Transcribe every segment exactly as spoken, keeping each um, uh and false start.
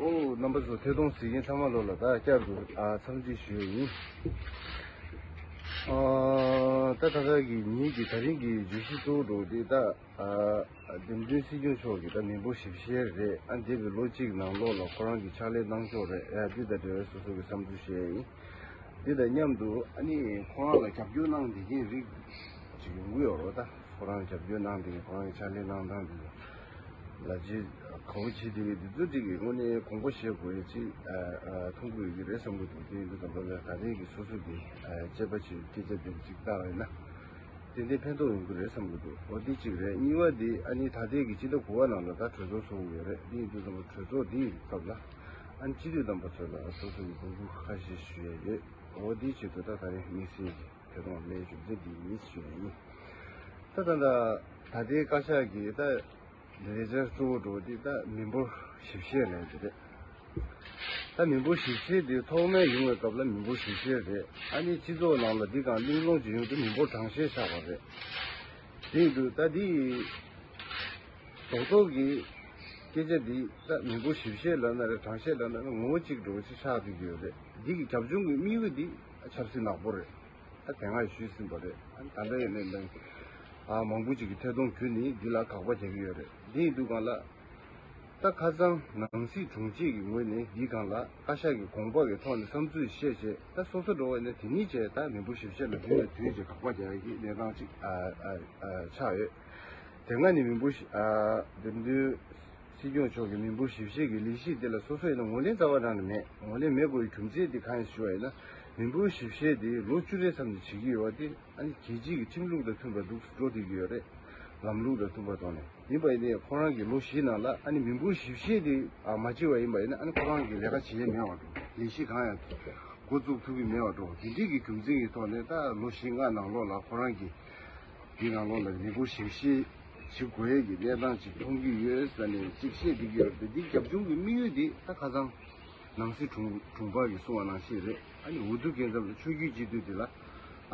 ཨོ། རྣམ་པ་ཚོ་ཐད་གཏོང་གཟིགས་མཁན་ཚང་མ་ལོ་ལ་ད་བསྐྱར་དུ་ཨ་འཚམས་འདྲི་ཞུ་ཡ་ཡིན། ཨ་ད་ད་ལྟ་གི་ཉིན་གྱི་ད་རིང་གི་བརྗོད་གཞི་གཙོ་བོ་འགྲོ་དེ་ད་ཨ་འདེམས་ཐོན་སྲིད་སྐྱོང་མཆོག་གི་ད་མི་འབོར་ཞིབ་བཤེར་རེད། ཨ་འདས་པའི་ལོ་གཅིག་ནང་ལོགས་ལ་ཁོ་རང་གི་ཕྱག་ལས་གནང་ཕྱོགས་རེད། ཨ་འདི་དང་འབྲེལ་བའི་སོ་སོ་གི་བསམ་ཚུལ་བཤད་ཡ་ཡིན། འདི་དང་མཉམ་དུ་ཨ་ནི་ཁོ་རང་ལ་རྒྱབ་སྐྱོར་གནང་བསྡད་མཁན་རིགས་ཅིག་ཡོང་གི་ཡོད་རེད། ད་ཁོ་རང་རྒྱབ་སྐྱོར་གནང་བསྡད་མཁན་ཁོ་རང་གི་ཕྱག་ལས་གནང་སྟངས་འདི་ལ་ལ་རྗེས་དགའ་པོ་བྱེད་བསྡད་མཁན་འདི་ཚོ་ཅིག་གི་དངོས་གནས་དགོངས་པ་བཞེས་དགོས་ཡ་ཅིག་ཨ་ཨ་མཐོང་གི་ཡོད་ཀྱི་རེད་བསམ་གྱི་འདུག་དེ་ཡིན་དུས་ཙམ་པ་ལ་ད་ཐེངས་ཀྱི་སོ་སོ་གི་ཨ་དཔྱད་པ་ཅིག་སྐད་ཆ་འདིར་ཅིག་བཏང་བ་ཡིན་ན། ཏན་ཏན་ཕན་ཐོགས་ཡོང་གི་རེད་བསམ་གྱི་འདུག་འོ་འདི་གཅིག་རེད། གཉིས་པ་འདི་ཨ་ནི་ད་ལྟའི་གི་སྤྱི་ཟླ་དགུ་པ་ནང་ལ་ད་གྲོས་ཚོགས་ཚོགས་ཀྱི་ཡོད་རེད། འདི་ཡིན་དུས་ཙམ་པ་གྲོས་ཚོགས་འདིའི་སྐབས་ལ་ཨ་ནི་སྤྱི་འཐུས་རྣམ་པ་ཚོ་ལ་སོ་སོ་གི་འབོད་སྐུལ་ཁ་ཤས་ཞུ་ཡ་ཡོད། འོ་འདིའི་ཆེད་དུ་ད་ད་རེས་དམིགས་བསལ་གྱི་ཐད་གཏོང་གནང་རྒྱུ་མཚན་འདི་ཡིན་ཞུ་ཡ་ཡིན། ད་ད་ད་ད་ལྟའི་བཀའ་ཤག་གི་ད་ལས་འཆར་གཙོ་བོ་འགྲོ་འདི་ད་མི་འབོར་ཞིབ་བཤེར་ལས་འདི་རེད། ད་མི་འབོར་ཞིབ་བཤེར་འདི་ཐོག་མའི་ཡོང་བའི་སྐབས་ལ་མི་འབོར་ཞིབ་བཤེར་རེད། ཨ་ནི་སྤྱི་ཚོགས་ནང་ལ་འདི་གང་གླེང་སློང་ཅིག་ཡོང་དུས་མི་འབོར་གྲངས་བཤེར་ཆགས་པ་རེད། དེ་ཡིན་དུས་ད་འདི་རྡོག་རྡོག་གི་སྐད་ཆ་འདི་ད་མི་འབོར་ཞིབ་བཤེར་ལབ་ན་རེད། གྲངས་བཤེར་ལབ་ན་རེད། ངོ་བོ་གཅིག་འགྲོ་ཅིག་ཆགས་བསྡད་ཀྱི་ཡོད་རེད། འདི་གི་རྒྱབ་ལྗོངས་ཀྱི་དམིགས་ཡུལ་འདི་ཆབ་སྲིད་ནག་པོ་རེད། ད་དེ་སྔ་ཞུས་ཟིན་པ་རེད། ཨ་ནི་ད་ལྟ་ཡང་ནས་ནས་ཨ་མང་པོ་ཅིག་གིས་ཐད་གཏོང་བརྒྱུད་ནས་འདི་ལ་དགག་པ་རྒྱག་གི་ཡོད་རེད། འདི་ཡིན་དུས་གང་ལ་ད་ཁ་སང་ནང་སྲིད་དྲུང་ཆེ་གི་ངོས་ནས་འདི་གང་ལ་བཀའ་ཤག་གི་དགོངས་པ་གི་ཐོག་ནས་བསམ་ཚུལ་བཤད་བྱས། ད་སོ་སོ་འགྲོ་བ་ཡིན་ན་དེ་ཉིད་བྱས་ད་མི་འབོར་ཞིབ་བཤེར་ལ་མདུན་ནས་མདུན་བྱས་དགག་པ་རྒྱག་ཡ་གི་གནས་སྟངས་ཅིག་ཨ་ཨ་ཨ་ཆགས་ཡོད། དེ་སྔ་ནས་མི་འབོར་ཞིབ་ཨ་འདེམས་ཐོན་སྲིད་སྐྱོང་མཆོག་གིས་མི་འབོར་ཞིབ་བཤེར་གྱི་ལས་གཞི་འདི་ལ་སོ་སོ་ཡིན་ན་ངོས་ལེན་རྩ་བ་རང་ནས་མེད། ངོས་ལེན་མེད་དགོས་པའི་རྒྱུ་མཚན་འདི་གང་ཡིན་ཞུ་བ་ཡིན་ན། མི་འབོར་ཞིབ་བཤེར་འདི་ལོ་བཅུ་རེའི་མཚམས་ནས་བྱེད་ཀྱི་ཡོད་པ་འདི་ཨ་ནི་རྒྱལ་སྤྱིའི་གི་ཁྲིམས་ལུགས་དང་མཐུན་པ་འདུག་འགྲོ་བསྡད་ཀྱི་ཡོད་རེད། ལམ་ལུགས་དང་མཐུན་པ་ཐོག་ནས་ཡིན་པ་ཡིན་ནའི་ཁོ་རང་གི་ལོ་བཞིའི་ནང་ལ་ཨ་ནི་མི་འབོར་ཞིབ་བཤེར་འདི་ཨ་མ་བྱས་པ་ཡིན་པ་ཡིན་ན་ཨ་ནི་ཁོ་རང་གི་ལས་ཀ་བྱེད་ཡས་མེད་པ་འགྲོ། ལས་གཞི་གང་ཡང་འགོ་བཙུགས་ཐུབ་ཀྱི་མེད་པ་འགྲོ། དེ་འདྲའི་གི་རྒྱུ་མཚན་གྱི་ཐོག་ནས་ད་ལོ་བཞི་ལྔ་ནང་ལོགས་ལ་ཁོ་རང་གི་འདི་ནང་ལོགས་ལ་མི་འབོར་ཞིབ་བཤེར་བྱེད་དགོས་ཡས་ཀྱི་གནས་སྟངས་ཅིག་མཐོང་གི་ཡོད་ཟེར་ནས་ཅིག་བཤད་བསྡད་ཀྱི་ཡོད་རེད། འདི་རྒྱབ་ལྗོངས་ཀྱི་དམིགས་ཡུལ་འདི་ད་ཁ་སང་ནང་སྲིད་དྲུང་དྲུང་འཕར་གྱིས་གསུངས་པ་ནང་བཞིན་རེད། ཨ་ནི་འོས་བསྡུ་འགན་འཛིན་ལ་ཆོས་བརྒྱུད་སྤྱི་འཐུས་འདི་ལ་ཨ་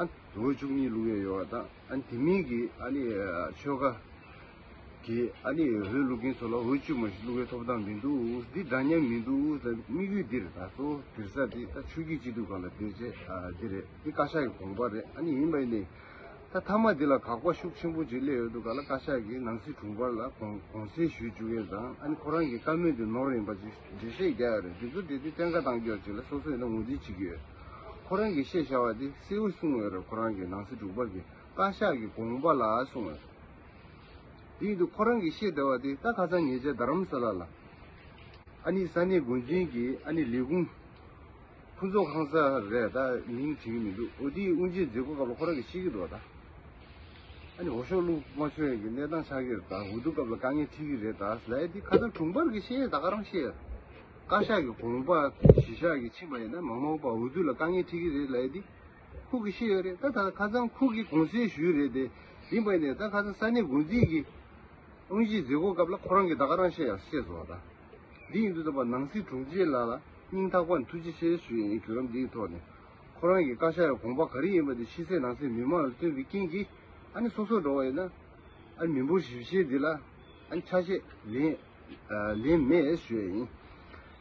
འོས་བཅུ་གཉིས་བླུག་ཡས་ཡོད་པ་དང་། ཨ་ནི་དེ་མིན་གྱི་ཨ་ནི་ཆོལ་ཁ་གི་ཨ་ནི་འོས་བླུག་མཁན་ཚོ་ལ་འོས་བཅུ་མ་ཞིག་བླུག་ཡས་ཐོབ་ཐང་མི་འདུག་འདི་འདྲ་མཉམ་མི་འདུག་ད་དམིགས་ཡུལ་འདི་རེད། ད་གཙོ་བོ་སྡིར་ས་འདི་ད་ཆོས་བརྒྱུད་སྤྱི་འཐུས་སྒང་ལ་སྡིར་བྱས་ཨ་འདི་རེད། འདི་བཀའ་ཤག་གི་དགོངས་པ་རེད། ཨ་ནི་ཡིན་པ་ཡིན་ནའི་ད་མཐའ་མ་འདི་ལ་དགག་པ་ཤུགས་ཆེན་པོ་ཅིག་སླེབས་ཡོད་འདུག་ག་ལ། བཀའ་ཤག་གིས་ནང་སྲིད་དྲུང་འཕར་ལ་དགོངས་དགོངས་སེལ་ཞུ་བཅུག་ཡས་དང་། ཨ་ནི་ཁོ་རང་གི་བཀའ་མོལ་འདི་ནོར་ཡིན་པ་ཅིག་འགྲེལ་བཤད་རྒྱག་ཡ་རེད། འདི་ཚོ་འདི་འདི་བཙན་བཀའ་བཏང་རྒྱུ་ཅིག་ལ་སོ་སོ་ཡིན་ན་ངོས་འཛིན་བྱེད་ཀྱི་ཡོད། ཁོ་རང་གིས་བཤད་བཞག་པ་འདི་གསལ་བོ་གསུངས་ཡོད་རེད། ཁོ་རང་གིས་ནང་སྲིད་དྲུང་འཕར་གྱིས་བཀའ་ཤག་གི་དགོངས་པ་ལ་གསུངས་ཡོད། དེ་ཡིན་དུས་ཁོ་རང་གིས་བཤད་བསྡད་པ་དེ་ད་ཁ་སང་ཉེ་ཆར་རྡ་རམ་ས་ལ་ལ་ཨ་ནི་ས་གནས་འགོ་འཛིན་གྱི་ཨ་ནི་ལས་ཁུངས་ཕུན་ཚོགས་ཁང་གསར་རེད། ད་མིང་བྲིས་ཀྱི་མི་འདུག་འོ་དེའི་དབུ་འབྱེད་མཛད་སྒོ་སྐབས་ལ་ཁོ་རང་གིས་བཤད་ཀྱི་འདུག་ད་ཨ་ནི་འོས་ཤོག་བླུགས་མ་ཆོག་ཡས་ཀྱི་གནས་སྟངས་ཆགས་ཀྱི་རེད། ད་འོས་བསྡུ་སྐབས་ལ་དཀའ་ངལ་འཕྲད་ཀྱི་རེད་ད་ལབ་ཡས་དེ་ཁ་སང་དྲུང་འཕར་གྱིས་བཤད་ཡས་ད་ག་རང་བཤད་ཡས། བཀའ་ཤག་གི་དགོངས་པ་གཞི་བཞག་གིས་ཕྱིན་པ་ཡིན་ན་མ་འོངས་པ་འོས་བསྡུ་ལ་དཀའ་ངལ་འཕྲད་ཀྱི་རེད་ལབ་ཡས་དེ། ཁོ་གིས་བཤད་ཡོད་རེད། ད་ད་ཁ་སང་ཁོ་གིས་དགོངས་སེལ་ཞུས་རེད་དེ། ཡིན་པ་ཡིན་ནའི་ད་ཁ་སང་ས་གནས་འགོ་འཛིན་གྱི་དབུ་འབྱེད་མཛད་སྒོ་སྐབས་ལ་ཁོ་རང་གིས་ད་ག་རང་བཤད་ཡ་བཤད་སོང་བ་ད། འདི་ཡིན་དུས་ཙམ་པ་ནང་སྲིད་དྲུང་ཆེ་ལགས་ལ་སྙིང་ཐག་པ་ནས་ཐུགས་རྗེ་ཆེ་ཞུ་ཡ་ཡིན། བརྒྱུད་རིམ་འདིའི་ཐོག་ནས་ཁོ་རང་གི་བཀའ་ཤག་གི་དགོངས་པ་ག་རེ་ཡིན་པ་དེ་ཕྱི་གསལ་ནང་གསལ་མི་མང་ལ་བཏོན་པའི་རྐྱེན་གྱིས་ཨ་ནི་སོ་སོ་འགྲོ་བ་ཡིན་ན་ཨ་ནི་མི་འབོར་ཞིབ་བཤེར་འདི་ལ་ཨ་ནི་ཆ་ཤས་ལེན། ལེན་མེད་ཞུ་ཡ་ཡིན།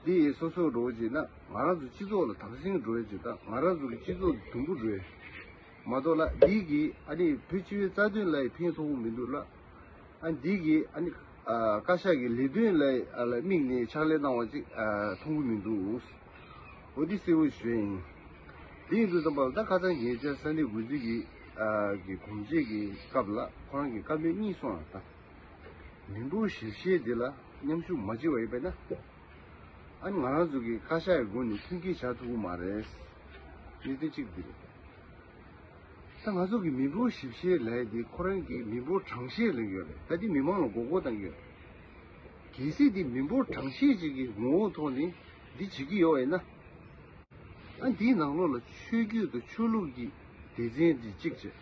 འདི་ཡིས་སོ་སོ་འགྲོ་བ་བྱས་ན་ང་རང་ཚོ་སྤྱི་ཚོགས་ལ་དམ་སྲི་འགྲོ་ཡ་ཅིག་དང་། ང་རང་ཚོ་གི་སྤྱི་ཚོགས་དུམ་བུ་འགྲོ་ཡ་མ་གཏོགས་ལ་འདི་གིས་ཨ་ནི་བོད་སྤྱི་པའི་རྩ་དོན་ལ་ཡང་ཕན་ཐོགས་ཀྱི་མི་འདུག་ལ། ཨ་འདི་གིས་ཨ་ནི་ཨ་བཀའ་ཤག་གི་ལས་དོན་ལ་ཨ་ལ་དམིགས་ནས་ཕྱག་ལས་གནང་བ་ཅིག་ཨ་མཐོང་གི་མི་འདུག་འོ་འདི་གསལ་བོ་ཞུ་ཡ་ཡིན། འདི་ཡིན་དུས་ཙམ་པ་ལ་ད་ཁ་སང་ཉེ་ཆར་ས་གནས་འགོ་འཛིན་གྱི་ཨ་གི་དགོངས་བཞེས་ཀྱི་སྐབས་ལ་ཁོ་རང་གི་བཀའ་མོལ་གཉིས་གསུངས་ཡ་ད། མི་འབོར་ཞིབ་བཤེར་འདི་ལ་མཉམ་ཞུགས་མ་བྱས་པ་ཡིན་པས་ན། ཨ་ནི་ང་རང་ཚོ་གི་བཀའ་ཤག་གི་སྒོ་ནས་མཐུན་རྐྱེན་བྱ་ཐུབ་ཀྱི་མ་རེད། གནད་དོན་གཅིག་འདི་རེད། ད་ང་ཚོ་གི་མི་འབོར་ཞིབ་བཤེར་ལབ་ཡ་འདི་ཁོ་རང་གི་མི་འབོར་གྲངས་བཤེར་ལབ་ཀྱི་ཡོད་རེད། ད་འདི་མི་མང་ལ་མགོ་སྐོར་བཏང་གི་ཡོད་རེད། གལ་སྲིད་འདི་མི་འབོར་གྲངས་བཤེར་ཅིག་གི་ངོ་བོ་ཐོག་ནས་འདི་བྱེད་ཀྱི་ཡོད་པ་ཡིན་ན། ཨ་འདིའི་ནང་ལོགས་ལ་ཆོས་བརྒྱུད་དང་ཆོས་ལུགས་ཀྱི་སྡེ་ཚན་འདི་གཅིག་བྱས།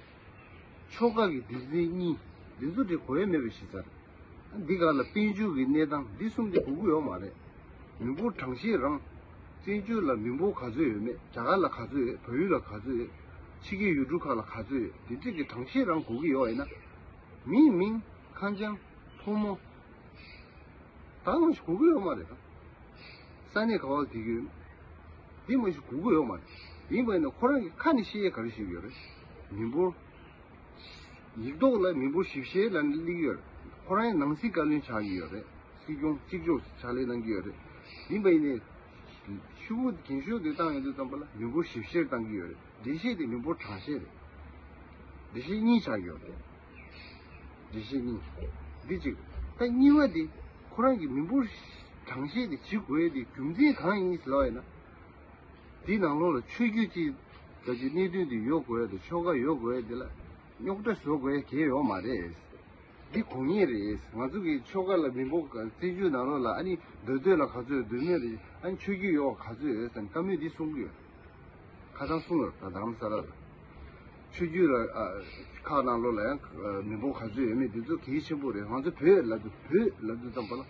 ཆོལ་ཁ་གི་སྡེ་ཚན་གཉིས། འདི་ཚོ་འདི་གོ་ཡ་མེད་པའི་གཞི་རྩར། ཨ་འདི་ག་ལ་དཔལ་འབྱོར་གྱི་གནས་སྟངས་འདི་གསུམ་འདི་གོ་གི་ཡོད་མ་རེད། མི་འབོར་གྲངས་བཤེར་རང་། བཙན་བྱོལ་ལ་མི་འབོར་ག་ཚོད་ཡོད་མེད། རྒྱ་གར་ལ་ག་ཚོད་ཡོད། བལ་ཡུལ་ལ་ག་ཚོད་ཡོད། ཕྱི་རྒྱལ་ཡུལ་གྲུ་ཁག་ལ་ག་ཚོད་ཡོད། འདི་འདྲ་གི་གྲངས་བཤེར་རང་གོ་གི་ཡོད་ཡིན་ན། མིའི་མིང་། ཁ་བྱང་། ཕོ་མོ། ད་གང་ཞིག་གོ་གི་ཡོད་མ་རེད་ད། ས་གནས་ག་བ་དེ་གི་འདི་མ་གཞི་གོ་གི་ཡོད་མ་རེད། ཡིན་པ་ཡིན་ན་ཁོ་རང་གི་ཁ་ནས་བཤད་ཡས་ག་རེ་བཤད་ཀྱི་ཡོད་རེད། མི་འབོར། ཡིག་ཐོག་ལ་མི་འབོར་ཞིབ་བཤེར་ལབ་ནས་སླེབས་ཀྱི་ཡོད་རེད། ཁོ་རང་ཡང་ནང་སྲིད་བཀའ་བློན་ཆགས་ཀྱི་ཡོད་རེད། སྲིད་སྐྱོང་གཅིག་ལྕོགས་ཕྱག་ལས་གནང་གི་ཡོད་རེད། ཡིན་པ་ཡིན་ནའི་ཆུ་བོ་རྒན་ཤོས་དེ་བཏང་ཡོང་དུས་ཙམ་པ་ལ་མི་འབོར་ཞིབ་བཤེར་བཏང་གི་ཡོད་རེད། འགྲེལ་བཤད་དེ་མི་འབོར་གྲངས་བཤེར་རེད། འགྲེལ་བཤད་གཉིས་ཆགས་ཀྱི་ཡོད་རེད། འགྲེལ་བཤད་གཉིས། འདི་གཅིག་ད་གཉིས་པ་འདི་ཁོ་རང་གི་མི་འབོར་གྲངས་བཤེར་དེ་བྱེད་དགོས་ཡས་དེ་རྒྱུ་མཚན་གང་ཡིན་ཟེར་ལབ་ཡིན་ན། འདི་ནང་ལོགས་ལ་ཆོས་བརྒྱུད་ཅིག་ད་ཅིག་གནད་དོན་འདི་ཡོད་དགོས་ཡས་དེ་ཆོལ་ཁ་ཡོད་དགོས་ཡས་དེ་ལ་རྙོག་དྲ་བཟོ་དགོས་ཡས་གལ་ཡོད་མ་རེད། འདི་དགོས་ངེས་རེད། ང་ཚོ་གི་ཆོལ་ཁ་ལ་མི་འབོར་བཙན་བྱོལ་ནང་ལོགས་ལ་ཨ་ནི་མདོ་སྟོད་ལ་ག་ཚོད་ཡོད་མདོ་སྨད་རེད། ཨ་ནི་ཆོས་བརྒྱུད་ཡོད་ག་ཚོད་ཡོད་ཟེར་ནས་བཀའ་མོལ་འདི་གསུང་གི་ཡོད། ཁ་སང་གསུང་ཡོད་ད་རྡ་རམ་ས་ལ་ལ། ཆོས་བརྒྱུད་ལ་ཨ་ཁག་ནང་ལོགས་ལ་ཡང་ཨ་མི་འབོར་ག་ཚོད་ཡོད་མེད་འདི་ཚོ་གལ་ཆེན་པོ་རེད། ང་ཚོ་བོད་ལབ་དུས་བོད་ལབ་དུས་ཙམ་པ་ལ་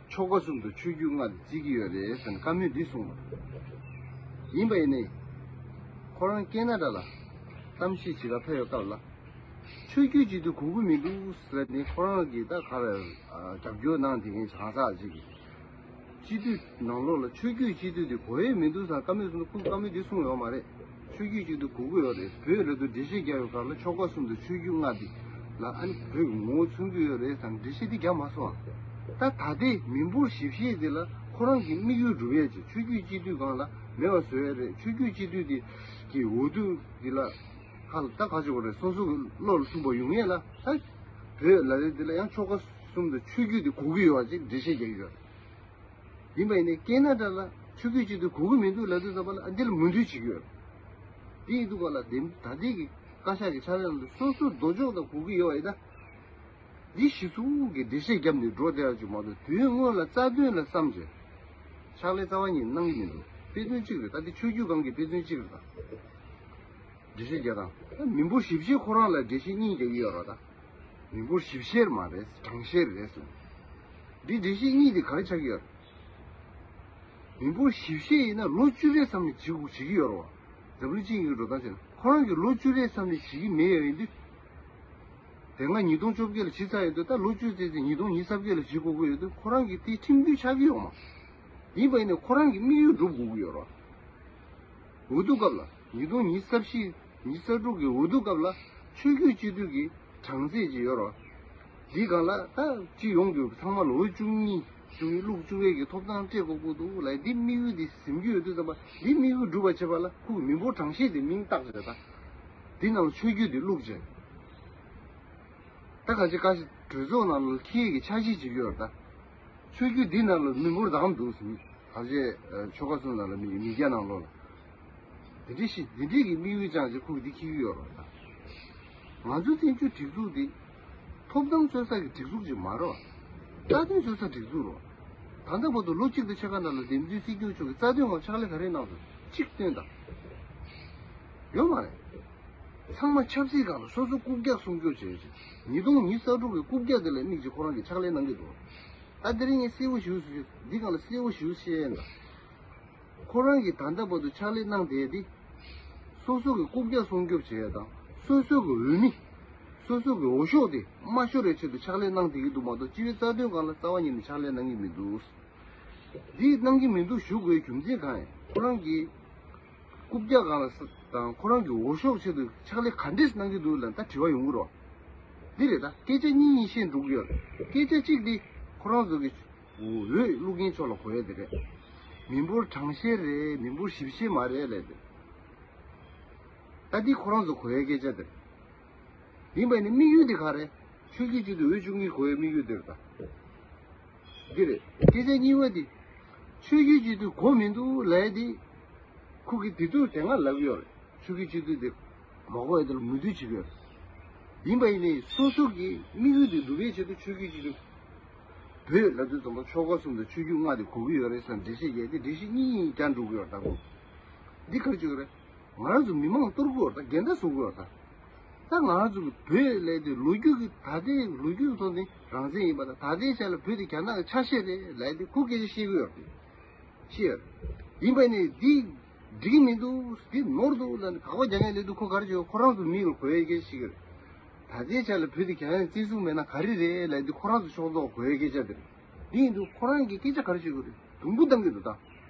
ཆོལ་ཁ་གསུམ་དང་ཆོས་བརྒྱུད་ལྔ་དེ་བརྩི་གི་ཡོད་རེད་ཟེར་ནས་བཀའ་མོལ་འདི་གསུངས་པ། ཡིན་པ་ཡིན་ནའི་ཁོ་རང་ཀེ་ན་ཌ་ལ་གཏམ་བཤད་བྱེད་ག་ཕེབས་ཡོད་སྐབས་ལ། ཆོས་བརྒྱུད་སྤྱི་འཐུས་དགོས་ཀྱི་མི་འདུག་ཟེར་ནས་ཁོ་རང་གིས་ད་ག་རེ་རྒྱབ་སྐྱོར་གནང་བསྡད་མཁན་གང་ཟག་ཅིག་གིས། སྤྱི་འཐུས་ནང་ལོགས་ལ་ཆོས་བརྒྱུད་སྤྱི་འཐུས་དེ་དགོས་ཡས་མི་འདུག་ཟེར་བཀའ་མོལ་གསུངས་ན་ཁོས་བཀའ་མོལ་འདི་གསུངས་ཡོད་མ་རེད། ཆོས་བརྒྱུད་སྤྱི་འཐུས་དགོས་ཀྱི་ཡོད་རེད། བོད་ལ་དུ་འགྲེལ་བཤད་རྒྱག་ཡོད་སྐབས་ལ་ཆོལ་ཁ་གསུམ་དང་ཆོས་བརྒྱུད་ལྔ་འདི་ལ་ཨ་ནི་བོད་ཀྱི་ངོ་བོ་མཚོན་གྱི་ཡོད་རེད་ཟེར་འགྲེལ་བཤད་འདི་རྒྱག་མ་སོང་ཨ། ད་ད་ལྟའི་མི་འབོར་ཞིབ་བཤེར་འདི་ལ་ཁོ་རང་གི་དམིགས་ཡུལ་འགྲུབ་ཡས་ཀྱི་ཆོས་བརྒྱུད་སྤྱི་འཐུས་སྒང་ལ་མེད་པ་བཟོ་ཡས་རེད། ཆོས་བརྒྱུད་སྤྱི་འཐུས་འདི་གི་འོས་བསྡུ་འདི་ལ་ཁ་ལ་ད་ག་ཅིག་པ་རེད། སོ་སོ་གི་བློ་ལ་ཐུག་པ་ཡོང་ཡས་ལ་ད་བོད་ལ་རེད། འདི་ལ་ཡང་ཆོལ་ཁ་གསུམ་དང་ཆོས་བརྒྱུད་འདི་དགོས་ཀྱི་ཡོད་པ་ཅིག་འགྲེལ་བཤད་རྒྱག་གི་ཡོད། ཡིན་པ་ཡིན་ནའི་ཀེ་ན་ཌ་ལ་ཆོས་བརྒྱུད་སྤྱི་འཐུས་དགོས་ཀྱི་མི་འདུག་ལབ་དུས་ཙམ་པ་ལ་ཨ་འདི་ལ་མོས་མཐུན་བྱེད་ཀྱི་ཡོད། འདི་ཡིན་དུས་ག་ལ་དེ་ད་ལྟའི་གི་བཀའ་ཤག་གི་ཕྱག་ལས་ལ་སོ་སོ་ལྡོག་ཕྱོགས་དང་གོ་གི་ཡོད་པ་ཡིན་ན། འདི་གཞི་ཚུགས་ཀྱི་འགྲེལ་བཤད་བརྒྱབ་ནས་འགྲོ་བསྡད་ཡ་ཅིག་མ་གཏོགས་དུས་ཡུན་སྔོན་ལ་རྩ་དོན་ལ་བསམ་བྱས། ཕྱག་ལས་རྩ་བ་ཉིད་གནང་གི་མི་འདུག་དཔེ་མཚོན་གཅིག་རེད། ད་འདི་ཆོས་བརྒྱུད་སྒང་གི་དཔེ་མཚོན་གཅིག་རེད་ད། འགྲེལ་བཤད་རྒྱག་སྟངས་ད་མི་འབོར་ཞིབ་བཤེར་ཁོ་རང་ལ་འགྲེལ་བཤད་གཉིས་རྒྱག་གི་ཡོད་རེད་ད། མི་འབོར་ཞིབ་བཤེར་མ་རེད། གྲངས་བཤེར་རེད་གསུངས། འདི་འགྲེལ་བཤད་གཉིས་དེ་ག་རེ་ཆགས་ཀྱི་ཡོད་རེད། མི་འབོར་ཞིབ་བཤེར་ཡིན་ན་ལོ་བཅུ་རེའི་མཚམས་ནས་བྱེད་དགོས་བྱེད་ཀྱི་ཡོད་རེད་བ། འཛམ་གླིང་སྤྱི་ཡོངས་ཀྱི་འགྲོ་སྟངས་བྱས་ན་ཁོ་རང་གིས་ལོ་བཅུ་རེའི་མཚམས་ནས་བྱེད་ཀྱི་མེད་ཡ་ཡིན་དུས། དེ་སྔ་ཉིས་སྟོང་བཅོ་བརྒྱད་ལ་བྱེད་ཚར་ཡོད་དུས་ད་ལོ་བཅུ་ཙམ་ཙམ་ཉིས་སྟོང་ཉི་ཤུ་རྩ་བརྒྱད་ལ་བྱེད་དགོས་ཀྱི་ཡོད་དུས་ཁོ་རང་གིས་དེ་ཁྲིམས་མཐུན་ཆགས་ཀྱི་ཡོད་མ། ཡིན་པ་ཡིན་ནའི་ཁོ་རང་གི་དམིགས་ཡུལ་འགྲུབ་དགོས་ཀྱི་ཡོད་རེད་བ། འོས་བསྡུ་སྐབས་ལ་ཉིས་སྟོང་ཉི་ཤུ་རྩ་བཞི་ཉི་ཤུ་རྩ་དྲུག་གི་འོས་བསྡུ་སྐབས་ལ་ཆོས་བརྒྱུད་སྤྱི་འཐུས་ཀྱི་གྲངས་ཚད་ཅིག་ཡོད་རེད་བ། འདི་སྒང་ལ་ད་སྤྱི་ཡོངས་ཀྱི་ཚང་མ་ལ་འོས་བཅུ་གཉིས་བཅུ་གཉིས་བླུག་བཅུ་བའི་གི་ཐོབ་ཐང་སྤྲད་དགོས་ཀྱི་འདུག་ལབ། འདི་དམིགས་ཡུལ་འདི་ཟིན་གྱི་ཡོད་དུས་ཙམ་པ་འདི་དམིགས་ཡུལ་འགྲུབ་པ་བྱེད་པ་ལ་ཁོ་གི་མི་འབོར་གྲངས་བཤེར་དེ་མིང་བཏགས་བྱས་ད། འདི་ནང་ལ་ཆོས་བརྒྱུད་འདི་བླུག་བྱས། ད་ག་ཅི་བཀའ་ཤག་གྲོས་ཚོགས་ནང་ལ་འཁྱེར་གྱི་འཆར་གཞི་བྱེད་ཀྱི་ཡོད་རེད་ད། ཆོས་བརྒྱུད་འདི་ནང་ལ་མི་འབོར་བདག་འདུག་ཟིན། ག་ཅི་ཆོལ་ཁ་གསུམ་ནང་ལ་མི་མི་སྐྱ་ནང་ལོགས་ལ། འདི་འདྲ་ཞིག་འདི་འདྲའི་གི་དམིགས་ཡུལ་བཅངས་བྱས་ཁོ་གི་འདི་འཁྱེར་གྱི་ཡོད་རེད་ད། ང་ཚོ་བཙན་བྱོལ་སྒྲིག་འཛུགས་འདི་ཐོབ་ཐང་རྩོད་ས་གི་སྒྲིག་འཛུགས་ཅིག་མ་རེད་བ། རྩ་དོན་རྩོད་ས་སྒྲིག་འཛུགས་རེད་བ། ད་ལྟ་བར་དུ་ལོ་གཅིག་དང་ཕྱེད་ཀ་ནང་ལ་འདེམས་ཐོན་སྲིད་སྐྱོང་མཆོག་གིས་རྩ་དོན་སྒང་ཕྱག་ལས་ག་རེ་གནང་སོང་གཅིག་སྟོན་དང་། ཡོད་མ་རེད། ཚང་མ་ཆབ་སྲིད་སྒང་ལ་སོ་སོ་རྐུབ་བཀྱག་སྲུང་སྐྱོབ་བྱས་བྱས། ཉིས་སྟོང་ཉི་ཤུ་རྩ་དྲུག་གི་རྐུབ་བཀྱག་དེ་ལ་དམིགས་བྱས་ཁོ་རང་གིས་ཕྱག་ལས་གནང་གི་འདུག་ད་དེ་རིང་ངས་གསལ་བོ་ཞུ་ཞུ་འདི་སྒང་ལ་གསལ་བོ་ཞུ་བཤད་ཡིན་ད། ཁོ་རང་གིས་ད་ལྟ་བར་དུ་ཕྱག་ལས་གནང་བསྡད་དེ། སོ་སོ་གི་རྐུབ་བཀྱག་སྲུང་སྐྱོབ་བྱེད་ཡ་དང་སོ་སོ་གི་འོས་མི། སོ་སོ་གི་འོས་ཤོག་དེ་མ་ཤོར་བའི་ཆེད་དུ་ཕྱག་ལས་གནང་བསྡད་ཀྱི་འདུག་མ་གཏོགས་སྤྱི་པའི་རྩ་དོན་སྒང་ལ་རྩ་བ་ཉིད་ནས་ཕྱག་ལས་གནང་གི་མི་འདུག་འདི་གནང་གི་མི་འདུག་ཞུ་དགོས་རྒྱུ་མཚན་གང་ཡིན། ཁོ་རང་གིས་རྐུབ་བཀྱག་སྒང་ལ་ས་དང་ཁོ་རང་གི་འོས་ཤོག་ཆེད་དུ་ཕྱག་ལས་ག་འདྲས་གནང་གི་འདུག་ལབ་ད་དྲི་བ་ཡོང་གི་རེད། འདི་རེད་ད་སྐད་ཆ་གཉིས་གཉིས་བཤད་འགྲོ་གི་ཡོད་རེད། སྐད་ཆ་གཅིག་འདི་ཁོ་རང་ཚོ་གི་འོས་བླུག་མཁན་ཕྱོགས་ལ་གོ་ཡ་དེ་རེད། མི་འབོར་གྲངས་བཤེར་རེད། མི་འབོར་ཞིབ་བཤེར་མ་རེད་ལབ་དེ། ད་འདི་ཁོ་རང་ཚོ་གོ་ཡ་སྐད་ཆ་དེ་རེད། ཡིན་པ་ནི་དམིགས་ཡུལ་དེ་ག་རེད། ཆོས་བརྒྱུད་སྤྱི་འཐུས་འོས་བཅུ་གཉིས་གོ་ཡའི་དམིགས་ཡུལ་དེ་རེད་ད། འདི་རེད། སྐད་ཆ་གཉིས་པ་དེ། ཆོས་བརྒྱུད་སྤྱི་འཐུས་གོ་མི་འདུག་ལབ་ཡ་དེ། ཁོ་གིས་དེ་དུས་དེ་སྔ་ལབ་ཡོད་རེད། ཆོས་བརྒྱུད་སྤྱི་འཐུས་དེ་མ་གོ་ཡ་དེ་ལ་མོས་མཐུན་བྱེད་ཀྱི་ཡོད་རེད། ཡིན་པ་ཡིན་ནའི་སོ་སོ་གི་དམིགས་ཡུལ་དེ་འགྲུབ་པའི་ཆེད་དུ་ཆོས་བརྒྱུད་སྤྱི་འཐུས། བོད་ལབ་དུས་ཙམ་པ་ཆོལ་ཁ་གསུམ་དང་ཆོས་བརྒྱུད་ལྔ་དེ་གོ་གི་ཡོད་རེད་ཟེར་འགྲེལ་བཤད་རྒྱག་དེ་འགྲེལ་བཤད་གཉིས་གཉིས་རྒྱག་འགྲོ་གི་ཡོད་རེད་ད་ཁོ། འདི་ག་རེ་བྱེད་ཀྱི་རེད། ང་རང་ཚོ་མི་མང་གཏོར་གི་ཡོད་རེད་ད། འགལ་ཟླ་བཟོ་གི་ཡོད་རེད་ད། ད་ང་རང་ཚོ་གི་བོད་ལས་དེ་ལོ་རྒྱུས་ཀྱི་ད་ལྟའི་ལོ་རྒྱུས་ཀྱི་ཐོག་ནས་རང་བཙན་ཡིན་པ་དང་ད་ལྟའི་ཆ་ལ་བོད་དེ་རྒྱ་ནག་གི་ཆ་ཤས་རེད་ལབ་དེ་ཁོ་སྐད་ཆ་བཤད་གི་ཡོད་རེད། བཤད་ཡོད་རེད། ཡིན་པ་ནི་འདི་འགྲིག་གི་མི་འདུག་འདི་ནོར་འདུག་ལབ་ནས་དགག་པ་རྒྱག་མཁན་སླེབས་དུས་ཁོ་ག་རེ་བྱེད་ཁོ་རང་ཚོ་མིག་ལ་གོ་ཡའི་སྐད་ཆ་བཤད་གི་རེད། ད་ལྟའི་ཆ་ལ་བོད་དེ་རྒྱ་ནག་བཙན་བཟུང་མེད་ན་ག་རེ་རེད་ལབ་དེ་ཁོ་རང་ཚོ་ཕྱོགས་གཏོགས་གོ་ཡའི་སྐད་ཆ་དེ་རེད། འདི་ཡིན་དུས་ཁོ་རང་གིས་སྐད་ཆ་ག་རེ་བཤད་གི་རེད། དུམ་བུ་བཏང་གི་འདུག་ད།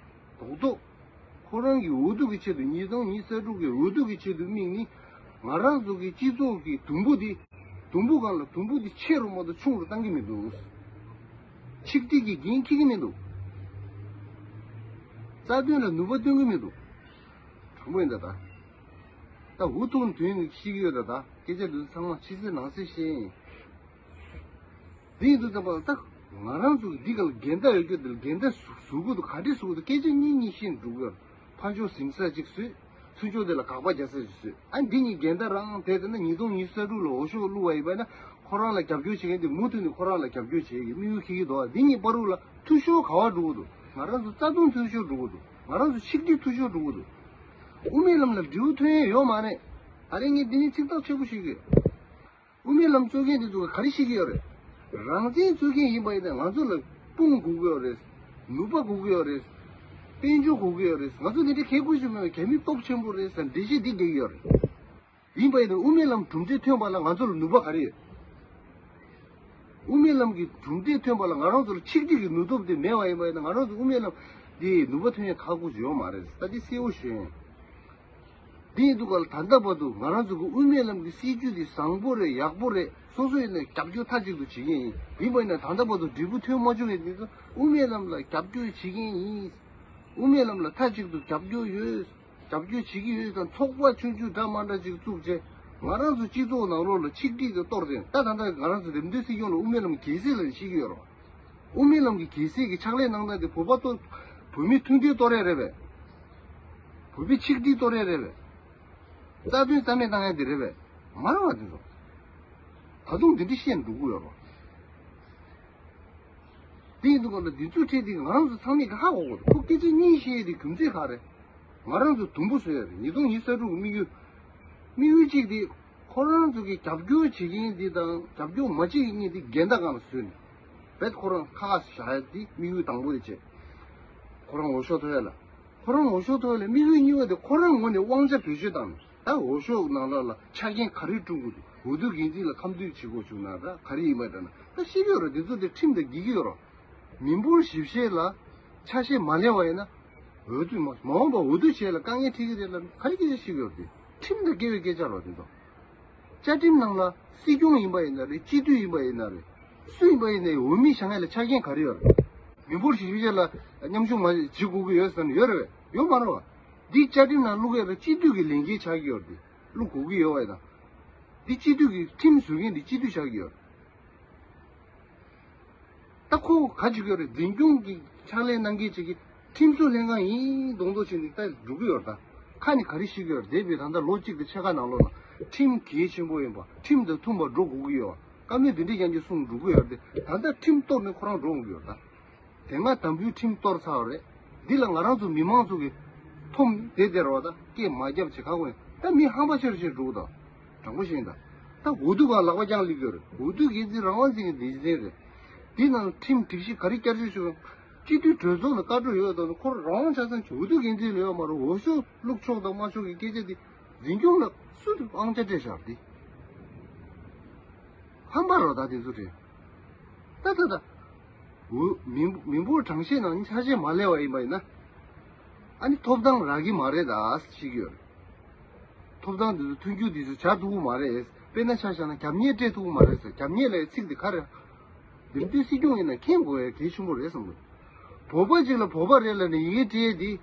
རྡོག་རྡོག་ཁོ་རང་གི་འོས་བསྡུ་གི་ཆེད་དུ། ཉིས་སྟོང་ཉི་ཤུ་རྩ་དྲུག་གི་འོས་བསྡུ་གི་ཆེད་དུ་དམིགས་ནི། ང་རང་ཚོ་གི་སྤྱི་ཚོགས་ཀྱི་དུམ་བུ་འདི། དུམ་བུ་སྒང་ལ་དུམ་བུ་འདི་ཆེ་རུ་མ་གཏོགས་ཆུང་རུ་བཏང་གི་མི་འདུག་ཆིག་སྒྲིལ་གྱི་འགན་འཁྱེར་གྱི་མི་འདུག་རྩ་དོན་ལ་ནུས་པ་སྟོན་གྱི་མི་འདུག་དྲང་པོ་ཡིན་ད་ད། ད་འུ་ཐུག་དོན་ནི་ཤེས་ཀྱི་ཡོད་ད་ད། སྐད་ཆ་འདི་ཚོ་ཚང་མ་ཕྱི་གསལ་ནང་གསལ་བཤད་ཡིན། འདི་ཡིན་དུས་ཙམ་པ་ད་ང་རང་ཚོ་གི་འདི་ག་ལ་འགལ་ཟླ་ཡོད་རྒྱུ་འདི་ལ་འགལ་ཟླ་བཟོ་གི་འདུག་ག་འདྲས་བཟོ་གི་འདུག་སྐད་ཆ་གཉིས་གཉིས་བཤད་འགྲོ་གི་ཡོད། ཕར་ཕྱོགས་ཟིང་ས་གཅིག་བཟོས། ཚུར་ཕྱོགས་དེ་ལ་དགག་པ་རྒྱག་ས་གཅིག་བཟོས། ཨ་འདི་གཉིས་འགལ་ཟླ་རང་དེ་དེ་ན་ཉིས་སྟོང་ཉི་ཤུ་རྩ་དྲུག་ལ་འོས་ཤོག་བླུགས་པ་ཡིན་པ་ན། ཁོ་རང་ལ་རྒྱབ་སྐྱོར་བྱེད་མཁན་དེ་མུ་མཐུད་ནས་ཁོ་རང་ལ་རྒྱབ་སྐྱོར་བྱེད་ཀྱི་དམིགས་ཡུལ་འཁྱེར་གྱི་འདུག་འདི་གཉིས་བར་དུ་ལ་འཐུས་ཤོར་ག་བ་འགྲོ་གི་འདུག་ང་རང་ཚོ་རྩ་དོན་འཐུས་ཤོར་འགྲོ་གི་འདུག་ང་རང་ཚོ་ཆིག་སྒྲིལ་འཐུས་ཤོར་འགྲོ་གི་འདུག་དབུ་མའི་ལམ་ལ་འབྲས་བུ་ཐོན་ཡས་ཡོད་མ་རེད། ད་རེས་ངས་འདི་ནས་ཚིག་ཐག་ཆོད་པོ་ཞུ་གི་ཡོད། དབུ་མའི་ལམ་རྩོད་མཁན་དེ་ཚོ་ག་རེ་བཤད་ཀྱི་ཡོད་རེད། རང་བཙན་རྩོད་མཁན་ཡིན་པ་ཡིན་ན་ང་ཚོ་ལ་དཔུང་དགོས་ཀྱི་ཡོད་རེད། ནུས་པ་དགོས་ཀྱི་ཡོད་རེད། དཔལ་འབྱོར་དགོས་ཀྱི་ཡོད་རེད། ང་ཚོ་དེ་འདྲའི་གལ་དགོས་ཞིག་མེད་པའི་རྒྱ་མི་སྟོབས་ཆེན་པོ་རེད་ཟེར་འགྲེལ་བཤད་འདི་རྒྱག་གི་ཡོད་རེད། ཡིན་པ་ཡིན་ན་དབུ་མའི་ལམ་གྲུབ་འབྲས་ཐོན་པ་ལ་ང་ཚོ་ལ་ནུས་པ་ག་རེ་ཡོད། དབུ་མའི་ལམ་གྱི་གྲུབ་འབྲས་ཐོན་པ་ལ་ང་རང་ཚོ་ལ་ཆིག་སྒྲིལ་གྱི་ནུས་སྟོབས་དེ་མེད་པ་ཡིན་པ་ཡིན་ན། ང་རང་ཚོ་དབུ་མའི་ལམ་འདི་ནུས་པ་ཐོན་ཡ་ཁག་པོ་ཞིག་ཡོད་མ་རེད། ད་འདི་གསལ་བོ་ཞུ་ཡིན། འདི་ཡིན་དུས་ག་ལ་ད་ལྟ་བར་དུ་ང་རང་ཚོ་གི་དབུ་མའི་ལམ་གྱི་སྲིད་བྱུས་འདི་བཟང་པོ་རེད། ཡག་པོ་རེད། སོ་སོ་ཡིན་ན་རྒྱབ་སྐྱོར་མཐའ་གཅིག་ཏུ་བྱེད་མཁན་ཡིན། ཡིན་པ་ཡིན་ན་ད་ལྟ་བར་དུ་འབྲས་བུ་ཐོན་མ་བྱུང་བའི་འདི་ཚོ་དབུ་མའི་ལམ་ལ་རྒྱབ་སྐྱོར་བྱེད་མཁན་ཡིན། དབུ་མའི་ལམ་ལ་མཐའ་གཅིག་ཏུ་རྒྱབ་སྐྱོར་ཡོད། རྒྱབ་སྐྱོར་བྱེད་ཀྱི་ཡོད་ཙང་ཚོགས་པ་ཆུང་ཆུང་འདྲ་མ་འདྲ་ཅིག་བཙུགས་བྱས། ང་རང་ཚོ་སྤྱི་ཚོགས་ནང་ལོགས་ལ་ཆིག་སྒྲིལ་དེ་གཏོར་ཏེ། ད་ད་ལྟ་ང་རང་ཚོ་འདེམས་ཐོན་སྲིད་སྐྱོང་ལ་དབུ་མའི་ལམ་གྱི་གལ་སྲིད་ལ་བཤད་ཀྱི་ཡོད་རེད། དབུ་མའི་ལམ་གྱི་གལ་སྲིད་ཀྱི་ཕྱག་ལས་གནང་སྟངས་དེ་བོད་པ་གཏོར། བོད་མི་མཐུན་སྒྲིལ་གཏོར་ཡས་རེད་པས། བོད་པའི་ཆིག་སྒྲིལ་གཏོར་ཡས་རེད་པས། རྩ་དོན་རྩ་མེད་བཏང་ཡས་དེ་རེད་པས། མ་རེད་པ་དེ་ཚོ། ད་དུང་དེ་འདྲ་བཤད་འགྲོ་གི་ཡོད་རེད། དེ་ཡིན་དུས་ག་ལ་འདི་ཚོའི་གྲས་དེ་ང་རང་ཚོ་ཚང་མས་ཀྱི་ཧ་གོ་དགོས་འདུག་ཁོ་སྐད་ཆ་གཉིས་བཤད་དེ་རྒྱུ་མཚན་ག་རེ། ང་རང་ཚོ་དུམ་བུ་བཟོས་ཡོད་རེད། ཉིས་སྟོང་ཉི་ཤུ་རྩ་དྲུག་གི་དམིགས་ཡུལ། དམིགས་ཡུལ་གཅིག་དེ་ཁོ་རང་ཚོ་གི་རྒྱབ་སྐྱོར་བྱེད་མཁན་དེ་དང་རྒྱབ་སྐྱོར་མ་བྱེད་མཁན་དེ་འགལ་ཟླ་སྒང་ལ་བཟོས་ནས་རྦད་ཁོ་རང་ཁ་ཁ་བཞག་ཡ་དེ་དམིགས་ཡུལ་དང་པོ་དེ་བྱས། ཁོ་རང་འོས་ཤོག་ཐོབ་ཡ་ལ། ཁོ་རང་འོས་ཤོག་ཐོབ་ཡ་ལ་དམིགས་ཡུལ་གཉིས་པ་དེ་ཁོ་རང་ངོས་ནས་དབང་ཆ་བེད་སྤྱོད་བཏང་ནས། ད་འོས་ཤོག་ནང་ལོགས་ལ་ཆ་རྐྱེན་ག་རེ་བསྐྲུན་དགོས་འདུག་འོས་བསྡུ་འགན་འཛིན་ལ་ཁ་མཐུན་བྱེད་དགོས་བྱུང་ན་ར་ག་རེ་ཡིན་པ་འདྲ་ན་ད་ཤེས་ཀྱི་ཡོད་རེད། འདི་ཚོ་དེ་ཁྲིམས་དང་འགལ་གྱི་ཡོད་རེད། མི་འབོར་ཞིབ་བཤེར་ལ་ཆ་ཤས་མ་ལེན་པ་ཡིན་ན། འོས་བསྡུ་མ་མ་འོངས་པ་འོས་བསྡུ་བྱེད་ལ་དཀའ་ངལ་འཕྲད་ཀྱི་རེད་ལ་ག་རེ་སྐད་ཆ་བཤད་ཀྱི་ཡོད་རེད། དེ་ཁྲིམས་དང་འགལ་བའི་སྐད་ཆ་རེད་དེ་ཚོ། བཅའ་ཁྲིམས་ནང་ལ་སྲིད་སྐྱོང་ཡིན་པ་ཡིན་ན་རེད། སྤྱི་འཐུས་ཡིན་པ་ཡིན་ན་རེད། སུ་ཡིན་པ་ཡིན་ནའི་འོས་མི་བཞེངས་ཡ་ལ་ཆ་རྐྱེན་ག་རེ་ཡོད་རེད། མི་འབོར་ཞིབ་བཤེར་ལ་མཉམ་ཞུགས་མ་བྱེད་དགོས་ཀྱི་ཡོད་ཟེར་ན་ཡོད་རེད་པས། ཡོད་མ་རེད་པ། འདི་བཅའ་ཁྲིམས་ནང་བླུག་ཡ་ལ་སྤྱི་འཐུས་ཀྱི་ལས་འགན་ཆགས་ཀྱི་ཡོད་རེད། དེ་བླུག་དགོས་ཀྱི་ཡོད་པ་ཡིན་ན། འདི་སྤྱི་འཐུས་ཀྱི་ཁྲིམས་བཟོ་མཁན་འདི་སྤྱི་འཐུས་ཆགས་ཀྱི་ཡོད་རེད། ད་ཁོ་ག་བྱེད་ཀྱི་ཡོད་རེད། འཛིན་སྐྱོང་གི་ཕྱག་ལས་གནང་མཁན་ཅིག་གིས་ཁྲིམས་བཟོ་ལྷན་ཁང་ཡིན་མདོག་མདོག་བྱས་ནས་ད་འགྲོ་གི་ཡོད་རེད། ད་ཁ་ནས་ག་རེ་བཤད་ཀྱི་ཡོད་རེད། འདས་པའི་ད་ལྟ་ལོ་གཅིག་དང་ཕྱེད་ཀ་ནང་ལོགས་ལ་ཁྲིམས་གལ་ཆེན་པོ་ཡིན་པ། ཁྲིམས་དང་མཐུན་པར་འགྲོ་དགོས་ཀྱི་ཡོད་པ། བཀའ་མོལ་འདི་འདྲའི་ཡང་གཅིག་གསུངས་འགྲོ་གི་ཡོད་རེད། ད་ལྟ་ཁྲིམས་གཏོར་ནས་ཁོ་རང་འགྲོ་འོང་གི་ཡོད་རེད། ད་དེ་སྔ་དམ་འབུལ་ཁྲིམས་གཏོར་ཚར་བ་རེད། འདི་ལ་ང་རང་ཚོ་མི་མང་ཚོ་གིས་འཐོམ་བསྡད་བསྡད་རེད་པ། ད་སྐད་མ་བརྒྱབ་བྱས་ཁ་སྐོང་ཡིན། ད་མི་ཧམ་པ་ཆེ་རུ་ཆེ་རུ་འགྲོ་གི་འདུག་དྲང་པོ་བཤད་ཡིན་ད། ད་འོས་བསྡུ་སྒང་ལག་པ་བརྐྱངས་སླེབས་ཀྱི་ཡོད་རེད། འོས་བསྡུ་འགན་འཛིན་རང་དབང་འཛིན་གྱི་སྡེ་ཚན་རེད། འདི་ནང་ཁྲིམས་སྒྲིག་གཞི་ག་རེ་བསྐྱར་བཅོས་བྱུང་། སྤྱི་འཐུས་གྲོས་ཚོགས་ནས་བཀའ་འཁྲོལ་ཡོད་དང་། ཁོ་རང་དབང་ཆ་ཚང་གི་འོས་བསྡུ་འགན་འཛིན་ལ་ཡོད་མ་རེད། འོས་ཤོག་བླུག་ཆོག་དང་མ་ཆོག་གི་སྐད་ཆ་འདི་འཛིན་སྐྱོང་ལ་སུ་དབང་ཆ་སྤྲད་བཞག་འདི། ཧམ་པ་རེད་ད་དེ་ཚོ་དྲན། ད་ད་ད། འོ་མི་མི་འབོར་གྲངས་བཤེར་ནང་ཆ་ཤས་མ་ལེན་པ་ཡིན་པ་ཡིན་ན། ཨ་ནི་ཐོབ་ཐང་རག་གི་མ་རེད་ད་ཞིག་ཡོད་རེད། ཐོབ་ཐང་འདི་ཚོ་མཐུན་འགྱུར་འདི་ཚོ་བྱ་ཐུབ་ཀྱི་མ་རེད། དཔེར་ན་ཆ་བཞག་ན་རྒྱབ་གཉེར་སྤྲད་ཐུབ་ཀྱི་མ་རེད་ཟེར། རྒྱབ་གཉེར་ལབ་ཡའི་ཚིག་འདི་ག་རེ། འདེམས་ཐོན་སྲིད་སྐྱོང་ཡིན་ན་མཁྱེན་དགོས་ཡ་གལ་ཆེན་པོ་རེད་བསམ་གི། བོད་པ་ཅིག་ལ་བོད་པ་རེད་ལབ་ནས་ཡི་གེ་སྤྲད་ཡས་འདི།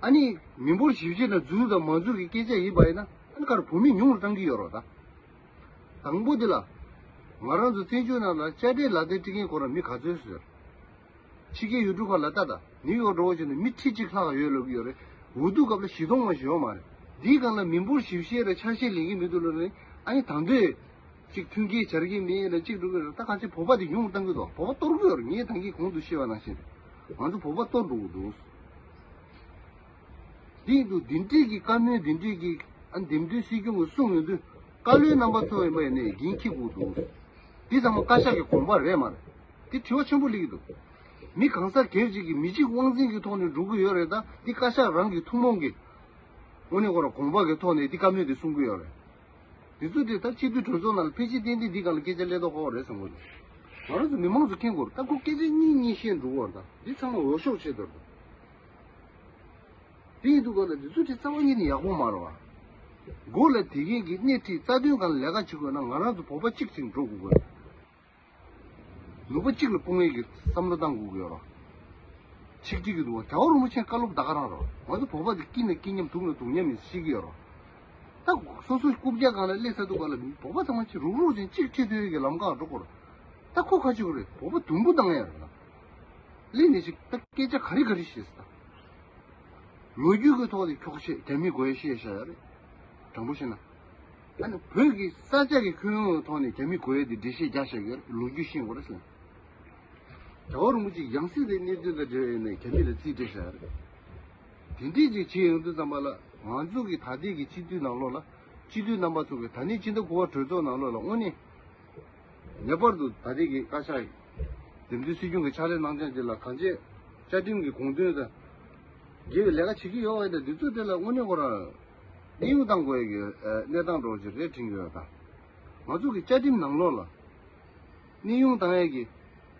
ཨ་ནི་མི་འབོར་ཞིབ་བཤེར་ནང་འཛུལ་དང་མ་འཛུལ་གྱི་སྐད་ཆ་ཡིན་པ་ཡིན་ན། ཨ་ནི་ག་རེ་བོད་མི་ཉུང་རུ་བཏང་གི་ཡོད་རེད་ད། དང་པོ་འདི་ལ། ང་རང་ཚོ་བཙན་བྱོལ་ནང་ལ་དཔྱ་ཁྲལ་ལག་དེབ་སྤྲད་མཁན་ཁོ་རང་མི་ག་ཚོད་ཟེར། ཕྱི་རྒྱལ་ཡུལ་གྲུ་ཁག་ལ་ལྟ་དང་། ནིའུ་ཡོག་འདྲ་བོ་བྱས་ན་མི་ཁྲི་གཅིག་ལྷག་ཡོད་ལབ་ཀྱི་ཡོད་རེད། འོས་བསྡུ་སྐབས་ལ་བཞི་སྟོང་མ་ཞིག་ཡོད་མ་རེད། འདིའི་སྒང་ལ་མི་འབོར་ཞིབ་བཤེར་རེ་ཆ་ཤས་ལེན་གྱི་མི་འདུག་ལབ་ནས། ཨ་ནི་དང་དོད་ཅིག་མཐུན་རྐྱེན་སྦྱར་གྱི་མེད་ལ་གཅིག་འགྲོ་གི་རེད། ད་གང་ཅི་བོད་པ་དེ་ཉུང་བཏང་གི་འདུག་བོད་པ་གཏོར་གི་ཡོད་རེད། ངས་ད་གིན་གོང་དུ་བཤད་པ་ནང་བཞིན་རེད། ང་ཚོ་བོད་པ་གཏོར་འགྲོ་གི་འདུག་འདི་ཡིན་དུས་འདི་འདྲས་ཀྱི་བཀའ་མོལ་འདི་འདྲས་ཀྱི་ཨ་འདེམས་ཐོན་སྲིད་སྐྱོང་གིས་གསུངས་ཡོང་དུས། བཀའ་བློན་རྣམ་པ་ཚོ་ཡིན་པ་ཡིན་ནའི་འགན་འཁྱེར་དགོས་འདུག་འདི་ཚང་མ་བཀའ་ཤག་གི་དགོངས་པ་རེད་མ་རེད། འདི་དྲི་བ་ཆེན་པོ་སླེབས་ཀྱི་འདུག་མི་གང་ཟག་སྒེར་གཅིག་གིས་མི་གཅིག་དབང་འཛིན་གྱི་ཐོག་ནས་འགྲོ་གི་ཡོད་རེད། ད་འདི་བཀའ་ཤག་རང་གི་ཐུན་མོང་གི་དངོས་གནས་ཁོ་རང་དགོངས་པ་གི་ཐོག་ནས་འདི་བཀའ་མོལ་འདི་གསུང་གི་ཡོད་རེད། འདི་ཚོ་དེ་ད་སྤྱི་འཐུས་གྲོས་ཚོགས་ནང་ལ་ཕལ་ཆེར་ཏན་ཏན་འདི་སྒང་ལ་སྐད་ཆ་སླེབས་མདོག་ཁ་པོ་རེད་བསམ་གྱི་འདུག་ང་རང་ཚོ་མི་མང་ཚོ་མཁྱེན་དགོས་རེད། ད་ཁོ་སྐད་ཆ་གཉིས་གཉིས་བཤད་འགྲོ་གི་ཡོད་རེད། ད་འདི་ཚང་མ་འོས་ཤོག་ཆེད་དུ་རེད། དེ་ཡིན་དུས་ག་ལ་འདི་ཚོ་ཁྲིད་རྩ་བ་ཉིད་ནས་ཡག་པོ་མ་རེད་བ། མགོ་ལ་དེ་གས་ཀྱི་སྣེ་ཁྲིད་རྩ་དོན་སྒང་ལ་ལས་ཀ་བྱེད་དགོས་ན་ང་རང་ཚོ་བོད་པ་གཅིག་ཅིག་འགྲོ་དགོས་དགོས། ནུས་པ་གཅིག་ལ་སྤུངས་ཡས་ཀྱི་བསམ་བློ་བཏང་དགོས་ཀྱི་ཡོད་རེད། ཆིག་སྒྲིལ་གྱི་འདུག་བ། རྒྱལ་བ་རིན་པོ་ཆེའི་བཀའ་སློབ་ད་ག་རང་རེད། ང་ཚོ་བོད་པ་དེ་སྐྱིད་ན་སྐྱིད་མཉམ་སྡུག་ན་སྡུག་མཉམ་ཡིན་ཤེས་ཀྱི་ཡོད་རེད། ད་སོ་སོ་རྐུབ་བཀྱག་སྒང་ལ་སླེབས་ཚར་དུས་ག་ལ་བོད་པ་ཚང་མ་གཅིག་རུག་རུག་ཅིག་གཅིག་ཁྲིད་ཐུབ་ཡས་ཀྱི་ལམ་ཁ་འགྲོ་དགོས་རེད། ད་ཁོ་ཁ་ཆུ་གི་རེད། བོད་པ་དུམ་བུ་བཏང་ཡས་རེད་ད། སླེབས་ནས་ཅིག་ད་སྐད་ཆ་ག་རེ་ག་རེ་བཤད་ཟེར་ད། ལོ་རྒྱུས་ཀྱི་ཐོག་ནས་འཁྱོག་བཤད་རྒྱ་མི་དགོས་ཡས་བཤད་བཞག་ཡོད་རེད། དྲང་པོ་བཤད་ན། ཨ་ནི་བོད་ཀྱི་ས་ཆ་གི་ཁྱོན་ཡོངས་ཐོག་ནས་རྒྱ་མི་དགོས་ཡས་དེ་འགྲེལ་བཤད་རྒྱག་བཞག་ཡོད་རེད། ལོ་རྒྱུས་ཤེས་དགོས་རེད་ཟེར། རྒྱལ་བ་རིན་པོ་ཆེ་ཡང་སྲིད་དེ་གནས་དོན་དང་འབྲེལ་བའི་ནས་རྒྱ་མི་ལ་རྩིས་སྤྲད་བཞག་ཡོད་རེད། དེ་འདྲས་ཅིག་བྱས་ཡོང་དུས་ཙམ་པ་ལ་ང་ཚོ་གི་ད་ལྟའི་གི་སྤྱི་འཐུས་ནང་ལོགས་ལ་སྤྱི་འཐུས་རྣམ་པ་ཚོ་གི་ད་ནས་སྤྱི་ཟླ་དགུ་པ་གྲོས་ཚོགས་ནང་ལོགས་ལ་དངོས་གནས། ངེས་པར་དུ་ད་ལྟའི་གི་བཀའ་ཤག་འདེམས་ཐོན་སྲིད་སྐྱོང་གི་ཕྱག་ལས་གནང་མཁན་དེ་ལ་གང་ཅི་བཅའ་ཁྲིམས་ཀྱི་དགོངས་དོན་དང་འགལ་བའི་ལས་ཀ་བྱེད་ཀྱི་ཡོད་པ་ཡིན་ན། འདི་ཚོ་དེ་ལ་དངོས་གནས་ཁོ་རང་གནས་དབྱུང་བཏང་དགོས་ཡ་གི་ཨ་གནས་སྟངས་འདྲ་བོ་ཅིག་རེད་དྲན་གྱི་ཡོད་ད། ང་ཚོ་གི་བཅའ་ཁྲིམས་ནང་ལོགས་ལ་གནས་དབྱུང་བཏང་ཡ་གི་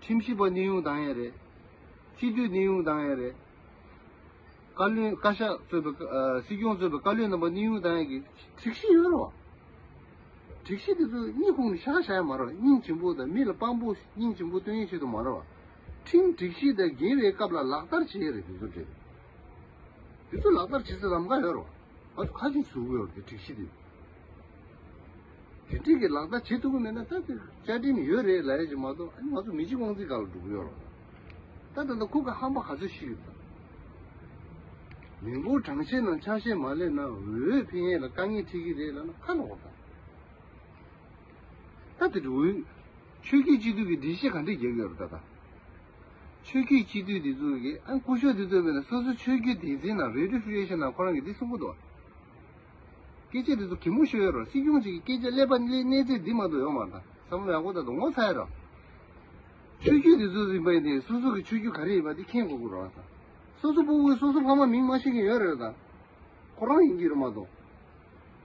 ཁྲིམས་ཞིབ་པ་གནས་དབྱུང་བཏང་ཡ་རེད། སྤྱི་འཐུས་གནས་དབྱུང་བཏང་ཡ་རེད། བཀའ་བློན་བཀའ་ཤག་གཙོས་པའི་ཨ་སྲིད་སྐྱོང་གཙོས་པའི་བཀའ་བློན་རྣམ་པ་གནས་དབྱུང་བཏང་ཡ་གི་སྒྲིག་གཞི་ཡོད་རེད་བ། སྒྲིག་གཞི་དེ་ཚོ་སྙིང་ཁུང་ནས་བཞག་བཞག་ཡ་མ་རེད་བ། སྙིང་རྗེ་པོ་དང་མི་ལ་དཔང་པོ་སྙིང་རྗེ་པོ་སྟོན་ཡའི་ཆེད་དུ་མ་རེད་བ། ཁྲིམས་སྒྲིག་གཞི་དང་འགལ་བའི་སྐབས་ལ་ལག་བསྟར་བྱེད་ཡ་རེད་དེ་ཚོ་དེ། དེ་ཚོ་ལག་བསྟར་བྱེད་སའི་ལམ་ཁ་ཡོད་རེད་བ། ང་ཚོ་ཁ་ཅིག་ཟུག་གི་ཡོད་རེད་དེ་སྒྲིག་གཞི་དེ། དེ་འདྲས་ཀྱི་ལག་བསྟར་བྱེད་ཐུབ་ཀྱི་མེད་ན་ད་དེ་བཅའ་ཁྲིམས་ཡོད་རེད་ལབ་ཡ་ཅིག་མ་གཏོགས། ཨ་ནི་ང་ཚོ་མི་གཅིག་དབང་འཛིན་སྒང་ལ་འགྲོ་གི་ཡོད་རེད། ད་ད་ལྟ་ཁོ་གི་ཧམ་པ་ག་ཚོད་ཤི་ཡོད་ད། མི་འབོར་གྲངས་བཤེར་ནང་ཆ་ཤས་མ་སླེབས་ན་འོས་འཕེན་ཡས་ལ་དཀའ་ངལ་འཕྲད་ཀྱི་རེད་ལབ་ན་ཁ་ལོག་པ་དང་། ད་དེ་འདྲ་འོས། ཆོས་བརྒྱུད་སྤྱི་འཐུས་ཀྱི་འགྲེལ་བཤད་ག་འདྲས་རྒྱག་གི་ཡོད་རེད་ད་ད། ཆོས་བརྒྱུད་སྤྱི་འཐུས་དེ་ཚོ་གིས་ཨ་སྐུ་ཞབས་དེ་ཚོ་མེད་ན་སོ་སོ་ཆོས་བརྒྱུད་སྡེ་ཚན་ནང་རེ་ཌི་ཡོ་ཧྥི་རི་ཨེ་ཤན་ནང་ཁོ་རང་གིས་འདི་གསུང་གི་འདུག་སྐད་ཆ་དེ་ཚོ་གད་མོ་ཤོར་ཡོད་རེད། སྲིད་སྐྱོང་གཅིག་གིས་སྐད་ཆ་ཀླད་པ་ཀླད་གནས་ཚད་འདི་མ་གཏོགས་ཡོད་མ་རེད་ད། བསམ་བློ་ཡག་པོ་ད་དུང་ངོ་ཚ་ཡ་རེད། ཆོས་བརྒྱུད་དེ་ཚོ་ཡིན་པ་ཡིན་ཏེ་སོ་སོ་གི་ཆོས་བརྒྱུད་ག་རེ་ཡིན་པ་དེ་མཁྱེན་དགོས་ཀྱི་རེད་བ། སོ་སོ་སྤུ་གུས་སོ་སོ་ཕ་མ་མིང་མ་ཤེས་མཁན་ཡོད་རེད་ད། ཁོ་རང་ཡིན་གྱི་རེད་མ་གཏོགས།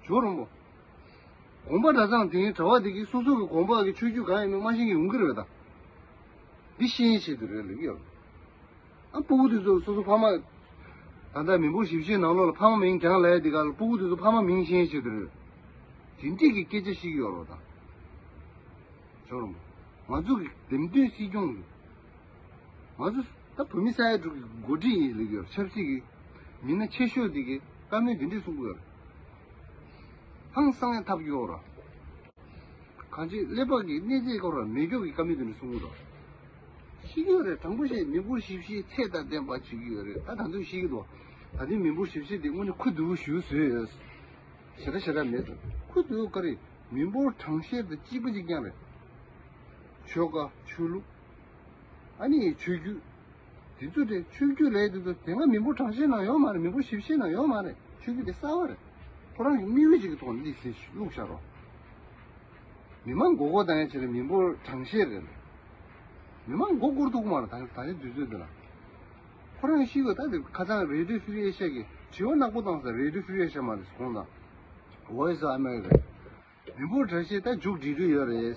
ཇོ་རིན་པོ། དགོན་པ་གྲྭ་ཚང་དེའི་གྲྭ་པ་དེ་གིས་སོ་སོ་གི་དགོན་པ་གི་ཆོས་བརྒྱུད་གང་ཡིན་མིན་མ་ཤེས་མཁན་ཡོང་གི་རེད་ད། འདི་ཤེས་ཡོན་ཆེད་དུ་རེད་ལབ་ཀྱི་ཡོད་རེད། ཨ་སྤུ་གུ་དེ་ཚོ་སོ་སོ་ཕ་མ། ད་ལྟ་མི་འབོར་ཞིབ་བཤེར་ནང་ལོགས་ལ་ཕ་མ་མིང་རྒྱང་ལ་ཡ་དེ་ག་ལ་སྤུ་གུ་དེ་ཚོ་ཕ་མ་མིང་ཤེས་ཡོན་ཆེད་དུ་རེད། དེ་འདྲས་ཀྱི་སྐད་ཆ་བཤད་ཀྱི་ཡོད་རེད་ད། ཇོ་རིན་པོ། ང་ཚོ་གི་འདེམས་ཐོན་སྲིད་སྐྱོང་གི། ང་ཚོ་ད་བོད་མི་ས་ཡ་དྲུག་གི་འགོ་ཁྲིད་ཡིན་ལབ་ཀྱི་ཡོད་རེད། ཆབ་སྲིད་ཀྱི་མི་སྣ་ཆེ་ཤོས་དེ་གིས་བཀའ་མོལ་འདི་འདྲས་གསུང་གི་ཡོད་རེད། ཧང་སང་ཡ་ཐབས་ཀྱི་ཡོད་རེད། གང་ཅི་ཀླད་པ་གི་གནས་ཚད་སྐོར་ལ་མེད་སྐྱོ་གི་བཀའ་མོལ་དེ་འདྲས་གསུང་གི་འདུག་ཤེས་ཀྱི་ཡོད་རེད། དྲང་པོ་བཤད། མི་འབོར་ཞིབ་བཤེར་ཚད་དང་ལྡན་པ་བྱེད་ཀྱི་ཡོད་རེད། ད་ད་དུང་ཤེས་ཀྱི་འདུག་ད་ལྟའི་མི་འབོར་ཞིབ་བཤེར་དེ་དངོས་གནས་ཁུ་བསྡུ་ཞུ་བཟོས་ཡོད། ཞེ་དྲག་ཞེ་དྲག་མེད་ཙང་ཁུ་བསྡུ་ག་རེ། མི་འབོར་གྲངས་བཤེར་དང་གཅིག་པ་གཅིག་རྐྱང་རེད། ཆོལ་ཁ་ཆོས་ལུགས། ཨ་ནི་ཆོས་བརྒྱུད། དེ་ཚོ་དེ་ཆོས་བརྒྱུད་ལས་དེ་ཚོ་དེ་སྔ་མི་འབོར་གྲངས་བཤེར་ནང་ཡོད་མ་རེད། མི་འབོར་ཞིབ་བཤེར་ནང་ཡོད་མ་རེད། ཆོས་བརྒྱུད་དེ་གསར་བ་རེད། ཁོ་རང་གི་དམིགས་ཡུལ་ཅིག་གི་ཐོག་ནས་འདི་ཟེར་བླུགས་བཞག་རོགས། མི་མང་མགོ་སྐོར་བཏང་ཡ་ཆེད་ལ་མི་འབོར་གྲངས་བཤེར་རེད། མི་མང་མགོ་སྐོར་ཐུབ་ཀྱི་མ་རེད། ད་ད་ལྟའི་དུས་ཚོད་འདི་ལ། ཁོ་རང་ཤི་དགོས། ད་དེ་ཁ་སང་རེ་ཌི་ཡོ་ཧྥི་རི་ཨེ་ཤ་གི་དྲི་བ་ནག་པོ་བཏང་ས། རེ་ཌི་ཡོ་ཧྥི་རི་ཨེ་ཤ་མ་རེད། ཁོང་དང་Voice of America། མི་འབོར་གྲངས་བཤེར་ད་མཇུག་སྒྲིལ་འགྲོ་ཡོད་རེད།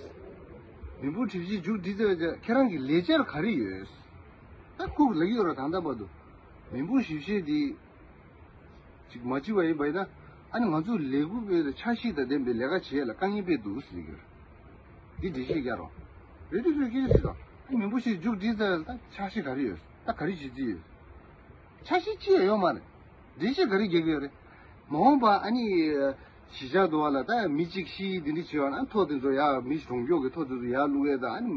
མི་འབོར་གྲངས་བཤེར་མཇུག་སྒྲིལ་ཚར་བའི་རྗེས་ཁྱེད་རང་གི་ལས་འཆར་ག་རེ་ཡོད། ད་ཁོ་ལབ་ཀྱི་ཡོད་རེད། ད་ལྟ་བར་དུ་མི་འབོར་ཞིབ་བཤེར་འདི་ཅིག་མ་བྱས་པ་ཡིན་པ་ཡིན་ན། ཨ་ནི་ང་ཚོ་ལས་འགུལ་སྤེལ་ཏེ་འཆར་གཞི་དང་ལྡན་པའི་ལས་ཀ་བྱེད་ཡ་ལ་དཀའ་ངལ་འཕྲད་འདུག་ཟེར་གྱི་རེད། འདི་འགྲེལ་བཤད་རྒྱག་རོགས། རེ་ཌི་ཡོ་ཚོས་སྐད་ཆ་དྲིས་སོང་། ཨ་ནི་མི་འབོར་ཞིབ་མཇུག་སྒྲིལ་ཚར་ཡ་ལ་ད་འཆར་གཞི་ག་རེ་ཡོད། ད་ག་རེ་བྱེད་རྩིས་ཡོད། འཆར་གཞི་ཅི་ཡང་ཡོད་མ་རེད། འགྲེལ་བཤད་ག་རེ་རྒྱག་གི་ཡོད་རེད། མ་འོངས་པ་ཨ་ནི་གཞིས་ཆགས་དུ་བ་ལ་ད་མི་གཅིག་ཤི་འདི་འདྲ་བྱེད་པ་ན་ཐོ་དེ་ཚོ་ཡར། མི་གྲོངས་མགྱོགས་ཀྱི་ཐོ་དེ་ཚོ་ཡར་བླུག་ཡས་དང་། ཨ་ནི་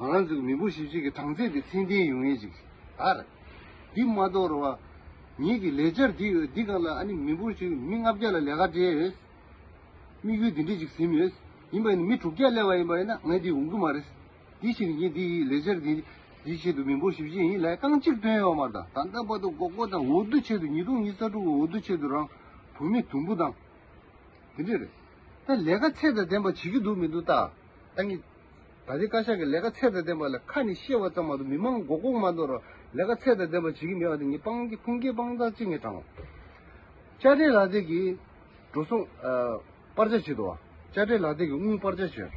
ང་རང་ཚོའི་མི་འབོར་ཞིབ་བཤེར་གྱི་གྲངས་ཚད་དེ་ཚད་ལྡན་ཡོང་ཡས་ཅིག་ད་རེད། འདི་མ་གཏོགས་རེད་བ། ངེད་ཀྱི་ལས་འཆར་འདི་ཡོད། འདི་སྒང་ལ་ཨ་ནི་མི་འབོར་ཞིག་མི་ལྔ་བརྒྱ་ལ་ལས་ཀ་སྤྲད་ཡོད། དམིགས་ཡུལ་འདི་འདྲ་ཅིག་ཟིན་ཡོད། ཡིན་པ་ཡིན་ན་མི་དྲུག་བརྒྱ་སླེབས་པ་ཡིན་པ་ཡིན་ན་ངས་འདི་འོང་གི་མ་རེད། འདི་ཕྱིར་ངས་འདི་ཡི་ལས་འཆར་འདི་འདི་ཆེད་དུ་མི་འབོར་ཞིབ་བཤེར་ཡིན་ལབ་རྐང་གཅིག་བཏོན་ཡོད་མ་རེད། ད་ད་ལྟ་བར་དུ་མགོ་སྐོར་དང་འོས་བསྡུ་ཆེད་དུ། ཉིས་སྟོང་ཉི་ཤུ་རྩ་དྲུག་གི་འོས་བསྡུ་ཆེད་དུ་རང་བོད་མི་དུམ་བུ་བཏང་། དེ་འདྲ་རེད། ད་ལས་ཀ་ཚད་དང་ལྡན་པ་བྱེད་ཀྱི་འདུག་མི་འདུག་ལྟ། ད་ངས་ད་ལྟའི་བཀའ་ཤག་གི་ལས་ཀ་ཚད་དང་ལྡན་པ་ལ་ཁ་ནས་བཤད་པ་ཙམ་མ་གཏོགས། མི་མང་མགོ་སྐོར་མ་གཏོགས་རང་ལས་ཀ་ཚད་དང་ལྡན་པ་བྱེད་ཀྱི་མེད་པ་དེ་ངས་དཔང་གི་ཁུངས་སྐྱེལ་དཔང་རྟགས་གཅིག་ངས་དྲངས། དཔྱ་ཁྲལ་ལག་དེབ་ཀྱི་འགྲོ་སོང་ཨ་པར་ཆ་བྱེད་དོ། དཔྱ་ཁྲལ་ལག་དེབ་ཀྱི་དངུལ་པར་ཆ་བྱེད།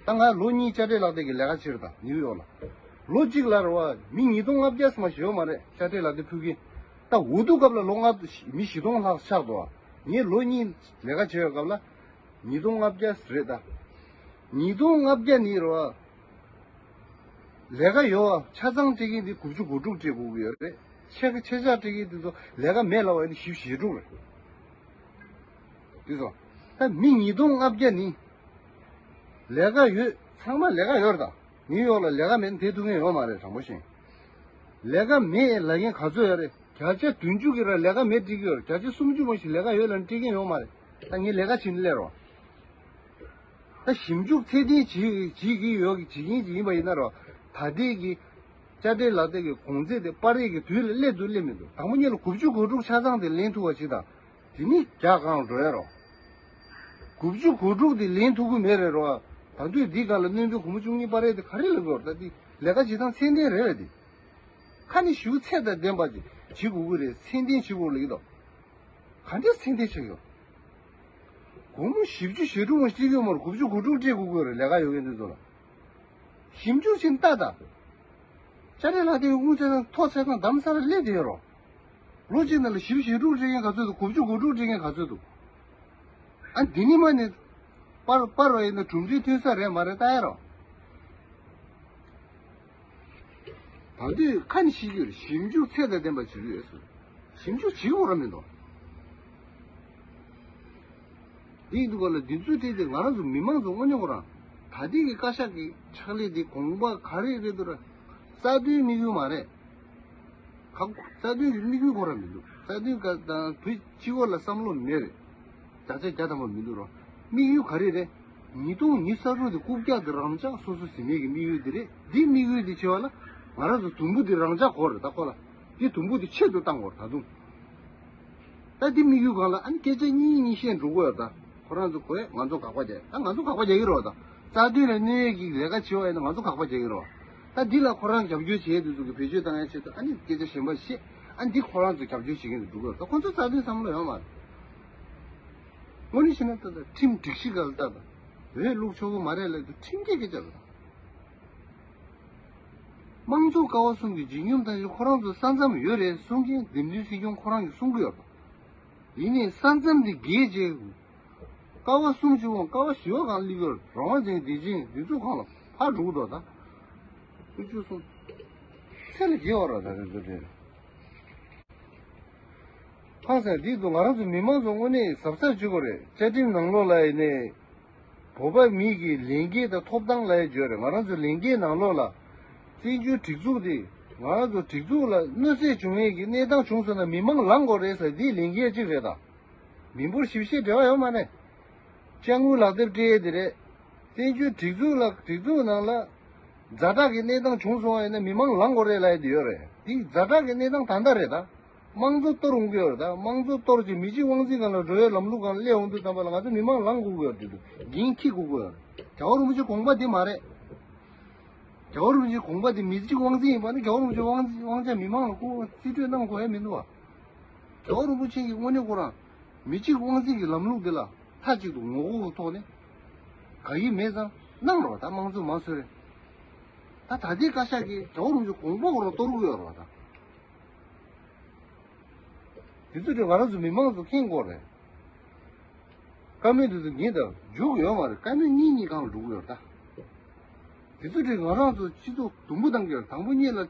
ད་ང་ལོ་གཉིས་དཔྱ་ཁྲལ་ལག་དེབ་ཀྱི་ལས་ཀ་བྱེད་རེད་ད། ནིའུ་ཡོག་ལ། ལོ་གཅིག་ལ་རེད་བ། མི་ཉིས་སྟོང་ལྔ་བརྒྱ་ཙམ་ཞིག་ཡོད་མ་རེད། དཔྱ་ཁྲལ་ལག་དེབ་ཕུལ་མཁན། ད་འུ་ཐུག་སྐབས་ལ་ལོ་ལྔ་མི་བཞི་སྟོང་ལྷག་ཆགས་འདུག་ངས་ལོ་གཉིས་ལས་ཀ་བྱེད་པའི་སྐབས་ལ་ཉིས་སྟོང་ལྔ་བརྒྱ་རེད་ད། ཉིས་སྟོང་ལྔ་བརྒྱ་ནི་རེད་བ། ལས་ཀ་ཡོད་བ་ཆ་ཚང་སྤྲད་མཁན་དེ་དགུ་བཅུ་གོ་དྲུག་སྤྲད་དགོས་ཀྱི་ཡོད་རེད། ཆེ་ཆེ་ཆ་སྤྲད་མཁན་དེ་ཚོ་ལས་ཀ་མེད་ལབ་པ་ཡིན་ན་བཞི་བཅུ་ཞེ་དྲུག་རེད། དེ་ཚོ་ད་མི་ཉིས་སྟོང་ལྔ་བརྒྱ་ནི་ལས་ཀ་ཡོད། ཚང་མ་ལས་ཀ་ཡོད་རེད་ད། ནིའུ་ཡོག་ལ་ལས་ཀ་མེད་ན་བསྡད་ཐུབ་མཁན་ཡོད་མ་རེད། དྲང་པོ་བཤད། ལས་ཀ་མེད་ལབ་མཁན་ག་ཚོད་ཡོད་རེད། བརྒྱ་ཆ་བདུན་ཅུ་གིས་ར་ལས་ཀ་མེད་སྤྲད་ཀྱི་ཡོད་རེད། བརྒྱ་ཆ་སུམ་ཅུ་མ་ཞིག་ལས་ཀ་ཡོད་ལབ་ན་སྤྲད་མཁན་ཡོད་མ་རེད། ད་ངས་ལས་ཀ་བྱེད་ནས་སླེབས་རོགས། ད་ཞིབ་འཇུག་ཚད་ལྡན་བྱེད་བྱེད་ཀྱི་ཡོད་ཀྱི་བྱེད་མཁན་ཅིག་ཡིན་པ་ཡིན་ན་རོ། ད་ལྟའི་གི་དཔྱ་ཁྲལ་ལག་དེབ་ཀྱི་གོང་ཚད་དེ་སྤར་ཡས་ཀྱི་དུས་ལ་སླེབས་འདུག་སླེབས་མི་འདུག་དང་པོ་ཉིད་ལ་དགུ་བཅུ་གོ་དྲུག་ཆ་ཚང་དེ་ལེན་ཐུབ་པ་ཞིག་དང་། དེ་ནི་རྒྱ་གང་འགྲོ་ཡ་རོ། དགུ་བཅུ་གོ་དྲུག་དེ་ལེན་ཐུབ་ཀྱི་མེད་རེད་རོ། ད་དུས་འདི་གང་ལ་སྣོན་འདུག་སྒོར་མོ་བཅུ་གཉིས་སྤར་ཡས་དེ་ག་རེ་ལ་དགོས་རེད། ད་དེ་ལས་ཀ་བྱེད་སྟངས་ཚད་ལྡན་རེད་བས་དེ། ཁ་ནས་ཞུ་ཚད་དང་ལྡན་པ་ཅིག་བྱེད་དགོས་ཀྱི་རེད། ཚད་ལྡན་བྱེད་དགོས་ལ་ཡིན་དོ། ག་འདྲས་ཚད་ལྡན་ཆགས་ཡོད། སྒོར་མོ་བཞི་བཅུ་ཞེ་དྲུག་མ་སྤྲད་ཀྱི་ཡོད་མ་རེད། དགུ་བཅུ་གོ་དྲུག་སྤྲད་དགོས་ཀྱི་རེད། ལས་ཀ་ཡོད་མཁན་དེ་ཚོ་ལ། ཞིབ་འཇུག་བྱེད་ལྟ་ད། དཔྱ་ཁྲལ་ལག་དེབ་དངུལ་ཚད་དང་ཐོ་ཚད་དང་གདམ་ས་ལ་སླེབས་བསྡད་ཡོད་རོ། ལོ་གཅིག་ནང་ལ་བཞི་བཅུ་ཞེ་དྲུག་སྤྲད་མཁན་ག་ཚོད་འདུག་དགུ་བཅུ་གོ་དྲུག་སྤྲད་མཁན་ག་ཚོད་འདུག་ཨ་འདི་ནི་མ་ནི་སྤར་སྤར་བ་ཡིན་ན་གྲུབ་འབྲས་ཐོན་ས་རེད་མ་རེད་ལྟ་ཡ་རོ། ད་དུས་ཁ་ནས་ཤེས་ཀྱི་ཡོད་རེད། ཞིབ་འཇུག་ཚད་དང་ལྡན་པ་བྱེད་ཀྱི་ཡོད་ཟེར། ཞིབ་འཇུག་བྱེད་དགོས་ར་མི་འདུག་དེ་ཡིན་དུས་ག་ལ་འདི་ཚོའི་གྲས་དེ་ང་རང་ཚོ་མི་མང་ཚོ་དངོས་གནས་ཁོ་རང་ད་ལྟའི་གི་བཀའ་ཤག་གི་ཕྱག་ལས་དེ་དགོངས་པ་ག་རེ་རེད་འདུག་ར། རྩ་དོན་དམིགས་ཡུལ་མ་རེད། ག་རྩ་དོན་གྱི་དམིགས་ཡུལ་ཁོ་རང་མི་འདུག་རྩ་དོན་ག་དང་བོད་སྤྱི་བོ་ལ་བསམ་བློ་མེད་རེད། བརྒྱ་ཆ་བརྒྱ་ཐམ་པ་མི་འདུག་རོ། དམིགས་ཡུལ་ག་རེ་རེད། ཉིས་སྟོང་ཉི་ཤུ་རྩ་དྲུག་དེ་རྐུབ་བཀྱག་དེ་རང་འཇགས་སོ་སོ་ཟིན་མེད་ཀྱི་དམིགས་ཡུལ་དེ་རེད། འདི་དམིགས་ཡུལ་དེ་བྱེད་པ་ལ་ང་རང་ཚོ་དུམ་བུ་དེ་རང་འཇགས་དགོས་རེད། ད་ཁོ་ལ་འདི་དུམ་བུ་དེ་ཆེད་དུ་བཏང་དགོས་རེད། ད་དུང་ད་འདི་དམིགས་ཡུལ་སྒང་ལ་ཨ་ནི་སྐད་ཆ་གཉིས་གཉིས་བཤད་འགྲོ་དགོས་རེད། ད་ཁོ་རང་ཚོ་གོ་ཡ་ང་ཚོ་དགག་པ་རྒྱག་ད་ང་ཚོ་དགག་པ་རྒྱག་གི་རེད། ད་རྩ་དོན་ལ་གནོད་ཡས་ཀྱི་ལས་ཀ་བྱེད་པ་ཡིན་ན་ང་ཚོ་དགག་པ་རྒྱག་གི་རེད། ད་འདི་ལ་ཁོ་རང་རྒྱབ་སྐྱོར་བྱེད་དུས་ཚོད་ཀྱི་བེད་སྤྱོད་བཏང་ཡ་ཆེད་དུ་ཨ་ནི་སྐད་ཆ་གཞན་པ་བཤད། ཨ་འདི་ཁོ་རང་ཚོ་རྒྱབ་སྐྱོར་བྱེད་མཁན་དུ་འགྲོ་གི་རེད། ད་ཁོ་ཚོ་རྩ་དོན་བསམ་བློ་ཡོད་མ་རེད། དངོས་གནས་བྱས་ན་ད་ལྟ་ཁྲིམས་སྒྲིག་གཞི་སྒང་ལ་ལྟ་དང་། བོད་ལུགས་ཆོག་གི་མ་རེད་ལབ་དུས་ཁྲིམས་འགལ་སྐད་ཆ་རེད། དམངས་གཙོ་ཀ་བ་གསུམ་གྱི་ལྗིད་སྙོམས་དང་ཁོ་རང་ཚོ་ས་མཚམས་ཡོད་རེད་གསུང་མཁན་འདེམས་ཐོན་སྲིད་སྐྱོང་ཁོ་རང་གིས་གསུང་གི་ཡོད་རེད། ཡིན་ནའི་ས་མཚམས་འདི་བརྒལ་རྗེས། ཀ་བ་གསུམ་བཅུ་འོང་ཀ་བ་བཞི་བ་གང་སླེབས་ཡོད་རང་དབང་ཅན་བདེ་ཆེན་འདི་ཚོ་གང་ལ་ཕར་འགྲོ་གི་འདུག་ད་དགུ་བཅུ་གསུམ། ཚད་ལས་བརྒལ་བ་ར་ད་རེ་ཚོ་རེད། ཧང་སང་འདི་འདུག་ང་རང་ཚོ་མི་མང་ཚོ་དངོས་གནས་གཟབ་གཟབ་བྱེད་དགོས་རེད། བཅའ་ཁྲིམས་ནང་ལོགས་ལ་ཡིན་ནའི། བོད་པ་མི་གི་ལས་འགན་དང་ཐོབ་ཐང་ལ་ཡང་བརྗོད་རེད། ང་རང་ཚོ་ལས་འགན་ནང་ལོགས་ལ། བཙན་བྱོལ་སྒྲིག་འཛུགས་དེ། ང་རང་ཚོ་སྒྲིག་འཛུགས་ལ་གནོད་འཚེ་བྱུང་ཡས་ཀྱི་གནས་སྟངས་བྱུང་སོང་ན་མི་མང་ལངས་དགོས་རེད་ཟེར་འདི་ལས་འགན་གཅིག་རེད་ད། མི་འབོར་ཞིབ་བཤེར་འབྲེལ་བ་ཡོད་མ་རེད། དཔྱ་དངུལ་ལག་དེབ་སྤྲད་ཡས་དེ་རེད། བཙན་བྱོལ་སྒྲིག་འཛུགས་ལ་སྒྲིག་འཛུགས་ནང་ལ། ཛ་དྲག་གི་གནས་སྟངས་བྱུང་སོང་བ་ཡིན་ན་མི་མང་ལངས་དགོས་རེད་ལབ་ཡས་དེ་ཡོད་རེད། འདི་ཛ་དྲག་གི་གནས་སྟངས་ད་ལྟ་རེད་ད། དམངས་གཙོ་གཏོར་འོང་གི་ཡོད་རེད་ད། དམངས་གཙོ་གཏོར་རྗེས་མི་གཅིག་དབང་འཛིན་སྒང་ལ་འགྲོ་ཡའི་ལམ་ལུགས་སྒང་སླེབས་འོང་དུས་ཙམ་པ་ལ་ང་ཚོ་མི་མང་ལངས་དགོས་ཀྱི་ཡོད་རེད། འདི་འགན་འཁྱེར་དགོས་ཀྱི་ཡོད་རེད། རྒྱལ་བ་རིན་པོ་ཆེའི་དགོངས་པ་འདི་མ་རེད། རྒྱལ་བ་རིན་པོ་ཆེའི་དགོངས་པ་འདི་མི་གཅིག་དབང་འཛིན་ཡིན་པ་ནི་རྒྱལ་བ་རིན་པོ་ཆེའི་དབང་འཛིན་དབང་ཆ་མི་མང་ལ་བསྐུར་བ་རྩིས་སྤྲོད་གནང་དགོས་ཡ་མི་འདུག་བ། རྒྱལ་བ་རིན་པོ་ཆེ་གིས་དངོས་གནས་ཁོ་རང་མི་གཅིག་དབང་འཛིན་གྱི་ལམ་ལུགས་འདི་ལ་མཐའ་གཅིག་ཏུ་ངོ་རྒོལ་གྱི་ཐོག་ནས་དགག་ཡིག་མེད་ཙང་གནང་རོགས། ད་དམངས་གཙོ་མང་གཙོ་རེད། ད་ད་ལྟའི་བཀའ་ཤག་གིས་རྒྱལ་བ་རིན་པོ་ཆེའི་དགོངས་པ་ཁོ་རང་གཏོར་གྱི་ཡོད་རེད་བ་ད། དེ་ཚོ་དེ་ང་རང་ཚོ་མི་མང་ཚོ་མཁྱེན་དགོས་རེད། བཀའ་མོལ་དེ་ཚོ་ཉིན་དང་མཇུག་ཡོད་མ་རེད། བཀའ་མོལ་གཉིས་གཉིས་གང་ལ་འགྲོ་གི་ཡོད་རེད་ད། དེ་ཚོ་དེ་ང་རང་ཚོ་སྤྱི་ཚོགས་དུམ་བུ་བཏང་གི་ཡོད་རེད། དང་པོ་ཉིད་ལ།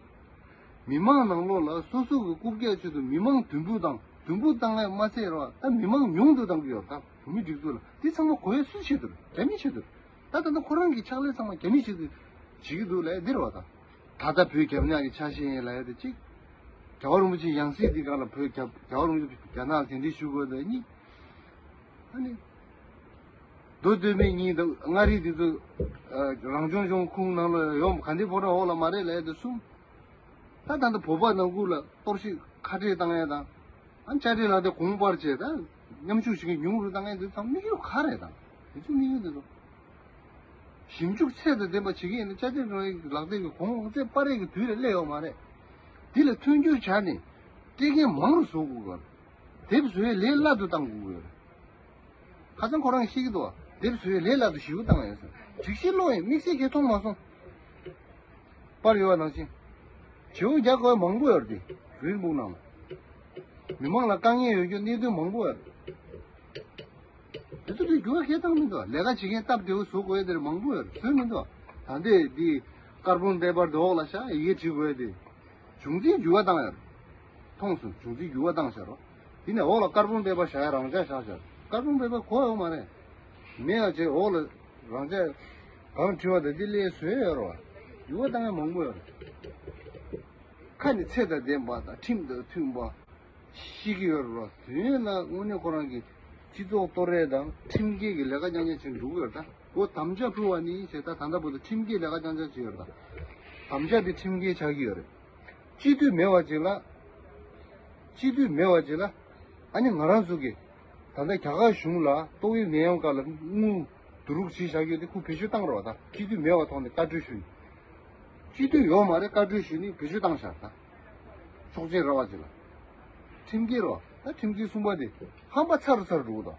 མི་མང་ནང་ལོགས་ལ་སོ་སོ་གི་རྐུབ་བཀྱག་ཆེད་དུ་མི་མང་དུམ་བུ་དང་དུམ་བུ་བཏང་ཡ་མ་ཚད་རེད་བ། ད་མི་མང་ཉུང་དུ་བཏང་གི་ཡོད་རེད་ད། བོད་མི་སྒྲིག་འཛུགས་ལ་དེ་ཚང་མ་གོ་ཡ་སུའི་ཆེད་དུ་རེད། རྒྱ་མིའི་ཆེད་དུ་རེད། ད་ད་ལྟ་ཁོ་རང་གི་ཕྱག་ལས་ཚང་མ་རྒྱ་མིའི་ཆེད་དུ་བྱེད་ཀྱི་འདུག་ལབ་ཡ་འདི་རེད་བ་ད། ད་ལྟ་བོད་རྒྱ་ནག་གི་ཆ་ཤས་ཡིན་ལབ་ཡ་དེ་གཅིག་རྒྱལ་བ་རིན་པོ་ཆེའི་ཡང་སྲིད་འདི་ག་ལ་བོད་རྒྱ་རྒྱལ་བ་རིན་པོ་ཆེ་རྒྱ་ནག་ལ་གདན་འདྲེན་ཞུ་དགོས་དེ་གཉིས། ཨ་ནི། མདོ་སྟོད་སྨད་གཉིས་དང་མངའ་རིས་འདི་ཚོ། རང་སྐྱོང་ལྗོངས་ཁོངས་ནང་ལ་ཡོད་ག་འདི་ཕོ་བྲང་འོག་ལ་མ་རེད་ལབ་ཡ་དེ་གསུམ། ད་ད་ལྟ་བོད་པ་ནང་ཁུལ་ལ་གཏོར་བཤིག་ཁ་བྲལ་བཏང་ཡ་དང་། ཨ་དཔྱ་ཁྲལ་ལག་དེབ་གོང་སྤར་བྱས་ད། མཉམ་ཞུགས་བྱེད་མཁན་ཉུང་རུ་བཏང་ཡ་འདི་ཚང་དམིགས་ཡུལ་ག་རེད་དང་། དེ་ཚོ་དམིགས་ཡུལ་འདི་ཚོ། ཞིབ་འཇུག་ཚད་དང་ལྡན་པ་བྱེད་ཀྱི་ཡིན་ན་དཔྱ་ཁྲལ་ལག་དེབ་ཀྱི་གོང་ཚད་སྤར་ཡས་ཀྱི་དུས་ལ་སླེབས་ཡོད་མ་རེད། འདི་ལ་མཐུན་འགྱུར་བྱས་ནས་སྤྲད་མཁན་མང་རུ་བཟོ་དགོས་པ། དེབ་བཟོ་ཡས་ལས་སླ་དུ་བཏང་དགོས་པ། ཁ་སང་ཁོ་རང་གིས་བཤད་ཀྱི་འདུག་བ། དེབ་བཟོ་ཡས་ལས་སླ་དུ་ཞེ་པོ་བཏང་ཡོད་ཟེར། སྒྲིག་གཞི་ཀློག་ཡས་དམིགས་བསལ་གྱིས་མཐོང་མ་སོང་། པར་ཡོད་པ་ནང་བཞིན། བྱེའུ་རྒྱག་དགོས་མང་པོ་ཡོད་རེད་དེ། Green Book ནང་ལ། མི་མང་ལ་དཀའ་ངལ་ཡོད་རྒྱུ་གནད་དོན་མང་པོ་ཡོད་རེད། དེ་ཚོ་དེ་འགྱུར་བ་གང་ཡང་བཏང་མི་འདུག་ལས་ཀ་བྱེད་མཁན་སྟབས་བདེ་བོ་བཟོ་དགོས་དེར་མང་པོ་ཡོད་རེད། བཟོས་མི་འདུག་ད་ལྟའི་འདི་ཀར་བོན་པེ་པར་དེ་འོག་ལ་བཞག་ཡི་གེ་བྲིས་དགོས་དེ། བྱུང་འཛིན་འགྱུར་བ་བཏང་ཡོད་རེད། མཐོང་སོང་། བྱུང་འཛིན་འགྱུར་བ་བཏང་བཞག་རོགས། དེ་ནས་འོག་ལ་ཀར་བོན་པེ་པར་བཞག་ཡ་རང་འཇགས་བཞག་བཞག་ཀར་བོན་པེ་པར་གོ་ཡོད་མ་རེད། མེད་ཡ་བྱས་འོག་ལ་རང་འཇགས་གང་བྲིས་པ་དང་དེ་སླེབས་བཟོས་ཡོད་རོགས། འགྱུར་བ་བཏང་ཡ་མང་པོ་ཡོད་རེད། ཁ་ནས་ཚད་དང་ལྡན་པ་དང་ཁྲིམས་དང་མཐུན་པ། ཤེས་ཀྱི་ཡོད་རེད་བ། དོན་ལ་དངོས་གནས་ཁོ་རང་གི་སྤྱི་ཚོགས་གཏོར་རེས་དང་ཁྲིམས་འགལ་གྱི་ལས་ཀ་རྐྱང་རྐྱང་བྱེད་འགྲོ་གི་ཡོད་རེད་ད། འོ་དམ་བཅའ་ཕུལ་བ་ནི་བྱས་ད་ད་ལྟ་བར་དུ་ཁྲིམས་འགལ་ལས་ཀ་རྐྱང་རྐྱང་བྱེད་ཡོད་རེད་ད། དམ་བཅའ་དེ་ཁྲིམས་འགལ་ཆགས་ཀྱི་ཡོད་རེད། སྤྱི་འཐུས་མེད་པ་ཅིག་ལ། སྤྱི་འཐུས་མེད་པ་ཅིག་ལ། ཨ་ནི་ང་རང་ཚོ་གི་ད་ལྟ་རྒྱ་གར་གཞུང་ལ་ཏོག་དབྱིབས་ནད་ཡམས་སྐབས་ལ་དངུལ་བསྡུ་རུབ་བྱས་བཞག་ཡོད་དེ་ཁོ་བེད་སྤྱོད་བཏང་རོགས་ད། སྤྱི་འཐུས་མེད་པ་ཐོག་ནས་བཀའ་འཁྲོལ་ཞུས་ནས། སྤྱི་འཐུས་ཡོད་མ་རེད་བཀའ་འཁྲོལ་ཞུས་ནས་བེད་སྤྱོད་བཏང་བཞག་ད། ཆོག་མཆན་རག་པ་ཅིག་ལ། ཁྲིམས་འགལ་རོ། ད་ཁྲིམས་འགལ་གསུམ་པ་དེ་ཧམ་པ་ཚ་རུ་ཚ་རུ་འགྲོ་གི་འདུག་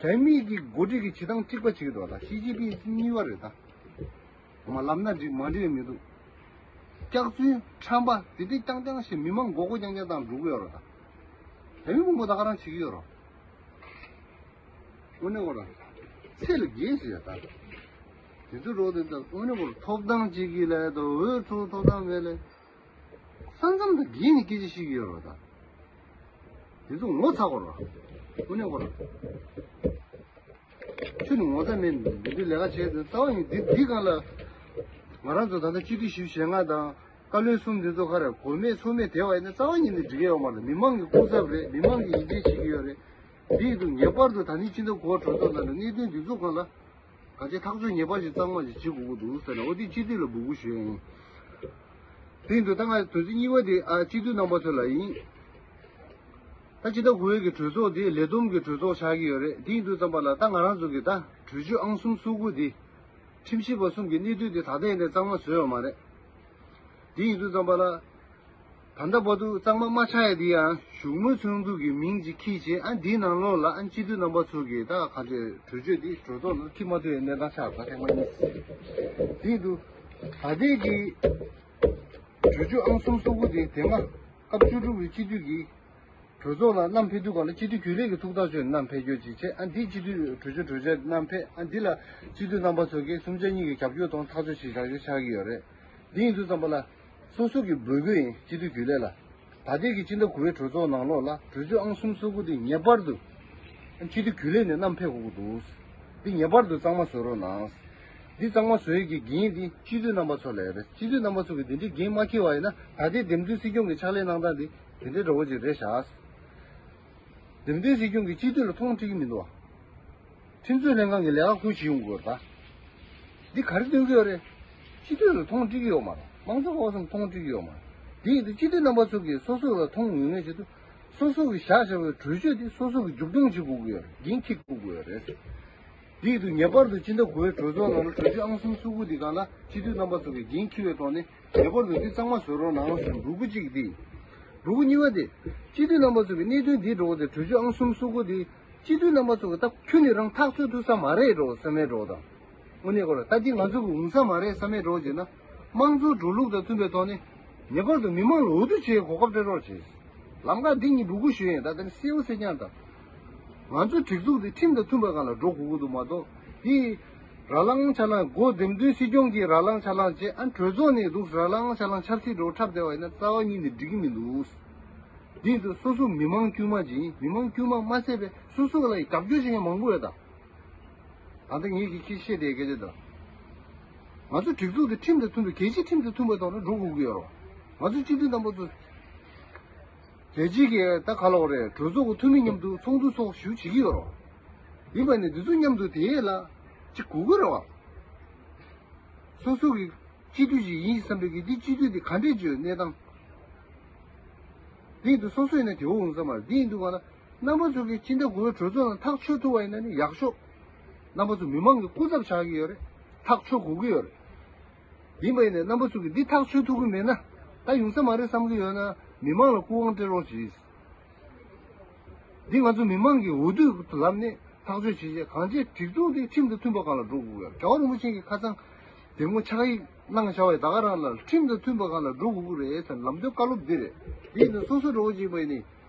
རྒྱ་མི་གི་འགོ་ཁྲིད་ཀྱི་བྱེད་སྟངས་གཅིག་པ་བྱེད་ཀྱི་འདུག་ད། ཞི་ཅིན་ཕིང་གཉིས་པ་རེད་ད། མ་ལབ་ན་འགྲིག་མ་འགྲིག་མི་འདུག་སྐྱག་རྫུན་ཁྲམ་པ་དེ་འདྲས་རྐྱང་རྐྱང་ཞིག་མི་མང་མགོ་སྐོར་རྐྱང་རྐྱང་བཏང་འགྲོ་གི་ཡོད་རེད་ད། རྒྱ་མི་མང་པོ་ད་ག་རང་བྱེད་ཀྱི་ཡོད་རེད། དངོས་གནས་ཁོ་རང་ཚེ་ལ་དགེ་ཟེར་ཡ་ད། དེ་ཚོ་རོགས་དེ་ད་དངོས་གནས་ཁོ་རང་ཐོབ་ཐང་གཅིག་གི་ལས་དང་འོས་འཕྲོ་ཐོབ་ཐང་མེད་ལས། ས་མཚམས་དང་འགལ་ནས་སྐད་ཆ་བཤད་ཀྱི་ཡོད་རེད་ད། དེ་ཚོ་ངོ་ཚ་དགོས་རེད། དངོས་གནས་ཁོ་རང་ཁྱོད་ནི་ངོ་ཚ་མེད་འདི་འདྲའི་ལས་ཀ་བྱས་ཚོད་རྩ་བ་ཡིན་འདི་འདི་སྒང་ལ། ང་རང་ཚོ་ད་ལྟ་སྤྱི་འཐུས་བཞི་བཅུ་ཞེ་ལྔ་དང་བཀའ་བློན་གསུམ་འདི་ཚོ་ག་རེ་གོ་མེད་ཚོར་མེད་བསྡད་པ་ཡིན་ན་རྩ་བ་ཉིད་ནས་འགྲིག་གི་ཡོད་མ་རེད། མི་མང་གི་སྐུ་ཚབ་རེད། མི་མང་གིས་ཡིད་ཆེས་བྱེད་ཀྱི་ཡོད་རེད། འདི་ཡིན་དུས་ངེས་པར་དུ་ད་ནི་སྤྱི་ཟླ་དགུ་པ་གྲོས་ཚོགས་ནང་ལ་གནད་དོན་འདི་ཚོ་སྒང་ལ་ག་ཚད་ཐག་གཅོད་ངེས་པར་ཞིག་གཙང་མ་ཞིག་བྱེད་དགོས་ཀྱི་འདུག་ཟེར་ནས་འོ་འདི་སྤྱི་འཐུས་ལ་འབོད་སྐུལ་ཞུ་ཡ་ཡིན། དེ་ཡིན་དུས་ད་ང་དོན་ཚན་གཉིས་པ་དེ་ཨ་སྤྱི་འཐུས་རྣམ་པ་ཚོ་ལ་ཡིན། ད་སྤྱི་ཟླ་དགུ་པའི་གི་གྲོས་ཚོགས་དེ་ལས་བསྡོམས་ཀྱི་གྲོས་ཚོགས་ཆགས་ཀྱི་ཡོད་རེད། དེ་ཡིན་དུས་ཙམ་པ་ལ་ད་ང་རང་ཚོ་གི་ད་གྲོས་ཆོད་ཨང་གསུམ་སོ་དགུ་དེ། ཁྲིམས་ཞིབ་པ་གསུམ་གྱི་གནས་ཚུལ་དེ་ད་ལྟ་ཡིན་ནའི་གཙང་མ་བཟོས་ཡོད་མ་རེད། དེ་ཡིན་དུས་ཙམ་པ་ལ། ད་ལྟ་བར་དུ་གཙང་མ་མ་ཆགས་ཡ་དེ་ཡང་བཞུགས་མོལ་ཚོགས་འདུ་གི་མིང་ཅིག་འཁྱེར་བྱས་ཨ་འདིའི་ནང་ལོགས་ལ་ཨ་སྤྱི་འཐུས་རྣམ་པ་ཚོ་གིས་ད་ག་ཚོད་གྲོས་ཆོད་དེ་གྲོས་ཚོགས་ནང་འཁྱེར་མ་ཐུབ་ཡའི་གནས་སྟངས་ཆགས་ད་ཐེངས་མ་གཉིས། དེ་ཡིན་དུས་ད་ལྟའི་གི་གྲོས་ཆོད་ཨང་གསུམ་སོ་དགུ་དེ་དེ་སྔ་སྐབས་བཅུ་དྲུག་པའི་སྤྱི་འཐུས་ཀྱི་གྲོས་ཚོགས་ལ་བསྣམས་ཕེབས་དུས་སྒང་ལ་སྤྱི་འཐུས་རྒྱུན་ལས་ཀྱི་ཐུགས་ཐག་ཆོད་བསྣམས་ཕེབས་རྒྱུ་ཅིག་བྱས་ཨ་འདི་སྤྱི་འཐུས་གྲོས་ཆོད་གྲོས་ཆོད་བསྣམས་ཕེབས་ཨ་འདི་ལ་སྤྱི་འཐུས་རྣམ་པ་ཚོ་གིས་གསུམ་ཆ་གཉིས་ཀྱི་རྒྱབ་སྐྱོར་དང་ཐག་གཅོད་ཞིག་བཞག་རྒྱུ་ཆགས་ཀྱི་ཡོད་རེད། འདི་ཡིན་དུས་ཙམ་པ་ལ་སོ་སོ་གིས་འབོད་སྐུལ་ཡིན་སྤྱི་འཐུས་རྒྱུན་ལས་ལ། ད་ལྟའི་གི་སྤྱི་ཟླ་དགུ་པའི་གྲོས་ཚོགས་ནང་ལོགས་ལ་གྲོས་ཆོད་ཨང་གསུམ་སོ་དགུ་འདི་ངེས་པར་དུ་སྤྱི་འཐུས་རྒྱུན་ལས་ནས་བསྣམས་ཕེབས་དགོས་ཀྱི་འདུག་འདི་ངེས་པར་དུ་གཙང་མ་བཟོ་རོགས་གནང་། འདི་གཙང་མ་བཟོ་ཡས་ཀྱི་འགན་འདི་སྤྱི་འཐུས་རྣམ་པ་ཚོ་ལ་རེད། སྤྱི་འཐུས་རྣམ་པ་ཚོ་གིས་འདི་འདྲའི་འགན་མ་འཁྱེར་བ་ཡིན་ན་ད་ལྟའི་འདེམས་ཐོན་སྲིད་སྐྱོང་གི་ཕྱག་ལས་གནང་སྟངས་འདི་དེ་འདྲའི་འདྲ་བོ་ཅིག་རེད་ཤག་འདེམས་ཐོན་སྲིད་སྐྱོང་གིས་སྤྱི་འཐུས་ལ་ཐོང་ཁྲིད་ཀྱི་མི་འདུག་བ། ཁྲིམས་རྩོད་ལྷན་ཁང་གི་ལས་ཀ་ཁོས་བྱེད་ཡོང་དགོས་རེད་ད། འདི་ག་རེ་སྟོན་གྱི་ཡོད་རེད། སྤྱི་འཐུས་ལ་ཐོང་ཁྲིད་ཀྱི་ཡོད་མ་རེད། མང་གཙོ་ཧོ་སམ་ཐོང་ཁྲིད་ཀྱི་ཡོད་མ་རེད། དེ་ཡིན་དུས་སྤྱི་འཐུས་རྣམ་པ་ཚོ་གིས་སོ་སོ་ལ་ཐོང་ཡོང་ངེས་བྱེད་དུས་སོ་སོ་གིས་བཞག་བཞག་པའི་གྲོས་ཆོད་དེ་སོ་སོ་གིས་མཇུག་སྐྱོང་བྱེད་དགོས་ཀྱི་ཡོད་རེད། འགན་འཁྱེར་དགོས་ཀྱི་ཡོད་རེད། དེ་ཡིན་དུས་ངེས་པར་དུ་སྤྱི་ཟླ་དགུ་པའི་གྲོས་ཚོགས་ནང་ལ་གྲོས་ཆོད་ཨང་གསུམ་སོ་དགུ་འདི་སྒང་ལ་སྤྱི་འཐུས་རྣམ་པ་ཚོ་གིས་འགན་འཁྱེར་བའི་ཐོག་ནས་ངེས་པར་དུ་འདི་གཙང་མ་བཟོ་རོགས་གནང་ཞེས་འབོད་སྐུལ་གཅིག་འདི། འབོད་སྐུལ་གཉིས་པ་དེ། སྤྱི་འཐུས་རྣམ་པ་ཚོ་གིས་གནད་དོན་འདི་འགྲོ་བ་དེ་གྲོས་ཆོད་ཨང་གསུམ་སོ་དགུ་འདི། སྤྱི་འཐུས་རྣམ་པ་ཚོ་གིས་ད་ཁྱོན་ནས་རང་ཐག་གཅོད་ཐུབ་ས་མ་རེད་འགྲོ་བསམ་མེད་འགྲོ་དང་། དངོས་གནས་ཁོ་ར་ད་འདི་ང་ཚོ་གི་འོང་ས་མ་རེད་བསམ་མེད་འགྲོ་བྱས་ན། དམངས་གཙོའི་འགྲོ་ལུགས་དང་མཐུན་པའི་ཐོག་ནས། ངེས་པར་དུ་མི་མང་ལ་འོས་བསྡུ་བྱེད་གོ་སྐབས་སྤྲད་རོགས་བྱེད། ལམ་ཁ་འདི་གཉིས་འབོད་སྐུལ་ཞུ་ཡིན་ད་ད་ནི་གསལ་པོ་གསལ་རྐྱང་དང་། ང་ཚོའི་སྒྲིག་འཛུགས་འདི་ཁྲིམས་དང་མཐུན་པའི་སྒང་ལ་འགྲོ་དགོས་ཀྱི་འདུག་མ་གཏོགས། འདི། ར་ལང་ཆ་ལང་སྒོ་འདེམས་ཐོན་སྲིད་སྐྱོང་གིས་ར་ལང་ཆ་ལང་བྱས་ཨ་གྲོས་ཚོགས་ནས་འདུག་ར་ལང་ཆ་ལང་ཆབ་སྲིད་འགྲོ་འཁྲབ་བསྡད་པ་ཡིན་ན་རྩ་བ་ཉིད་ནས་འགྲིག་གི་མི་འདུག་འདི་ཡིན་དུས་སོ་སོ་མི་མང་དཀྱུས་མ་ཅིག་ཡིན། མི་མང་དཀྱུས་མ་མ་ཟད་པའི་སོ་སོ་ལ་རྒྱབ་སྐྱོར་བྱེད་མཁན་མང་པོ་ཡོད་ད། ད་ལྟ་ངས་ཀྱི་ཁྱི་བཤད་དེ་སྐད་ཆ་དང་། ང་ཚོ་སྒྲིག་འཛུགས་དེ་ཁྲིམས་དང་མཐུན་པའི་གལ་ཆེ་ཁྲིམས་དང་མཐུན་པའི་ཐོག་ནས་འགྲོ་དགོས་ཀྱི་ཡོད་རོགས། ང་ཚོ་སྤྱི་འཐུས་རྣམ་པ་ཚོ། རྒྱལ་སྤྱིའི་གི་ད་ག་ལ་བ་རེད་གྲོས་ཚོགས་ཀྱི་འཐུས་མི་མཉམ་དུ་ཚོགས་འདུ་ཚོགས་ཞུ་བྱེད་ཀྱི་ཡོད་རོགས། ཡིན་པ་ནི་འདི་ཚོ་མཉམ་དུ་དེ་ལ་ཅིག་གོ་གི་རེད་བ། སོ་སོ་གི་སྤྱི་འཐུས་ཅིག་ཡིན་བསམ་པའི་གི་འདི་སྤྱི་འཐུས་འདི་ག་འདྲས་བརྗོད་གནས་སྟངས། འདི་འདི་སོ་སོ་ཡིན་ན་དེ་འོ་འོང་ས་མ་རེད། འདི་ཡིན་དུས་ག་ན་རྣམ་པ་ཚོ་གི་སྤྱི་ཟླ་དགུ་པའི་གྲོས་ཚོགས་ནང་ཐག་ཆོད་ཐུབ་པ་ཡིན་ན་ནི་ཡག་ཤོས། རྣམ་པ་ཚོ་མི་མང་གི་སྐུ་ཚབ་ཆགས་ཀྱི་ཡོད་རེད། ཐག་ཆོད་དགོས་ཀྱི་ཡོད་རེད། ཡིན་པ་ཡིན་ནའི་རྣམ་པ་ཚོ་གིས་འདི་ཐག་ཆོད་ཐུབ་ཀྱི་མེད་ན་ད་ཡོང་ས་མ་རེད་བསམ་གྱི་ཡོད་ན་མི་མང་ལ་སྐུ་དབང་སྤྲད་རོགས་གྱིས། འདི་ང་ཚོ་མི་མང་གི་འོས་བསྡུ་ལམ་ནས་ཐག་གཅོད་བྱེད་ཆེད་གང་ཅི་སྒྲིག་འཛུགས་འདི་ཁྲིམས་དང་མཐུན་པ་སྒང་ལ་འགྲོ་དགོས་ཀྱི་རེད། རྒྱལ་བ་རིན་པོ་ཆེ་གིས་ཁ་སང་དེ་སྔོན་ཕྱག་ཡིག་གནང་བཞག་པའི་ད་ག་རང་ལ་ཁྲིམས་དང་མཐུན་པ་སྒང་ལ་འགྲོ་དགོས་ཀྱི་རེད་ཟེར་ལམ་སྟོན་བཀའ་སློབ་འདི་རེད། འདི་ཡིན་ན་སོ་སོ་འགྲོ་བ་ཅིག་ཡིན་པ་ཡིན་ནའི།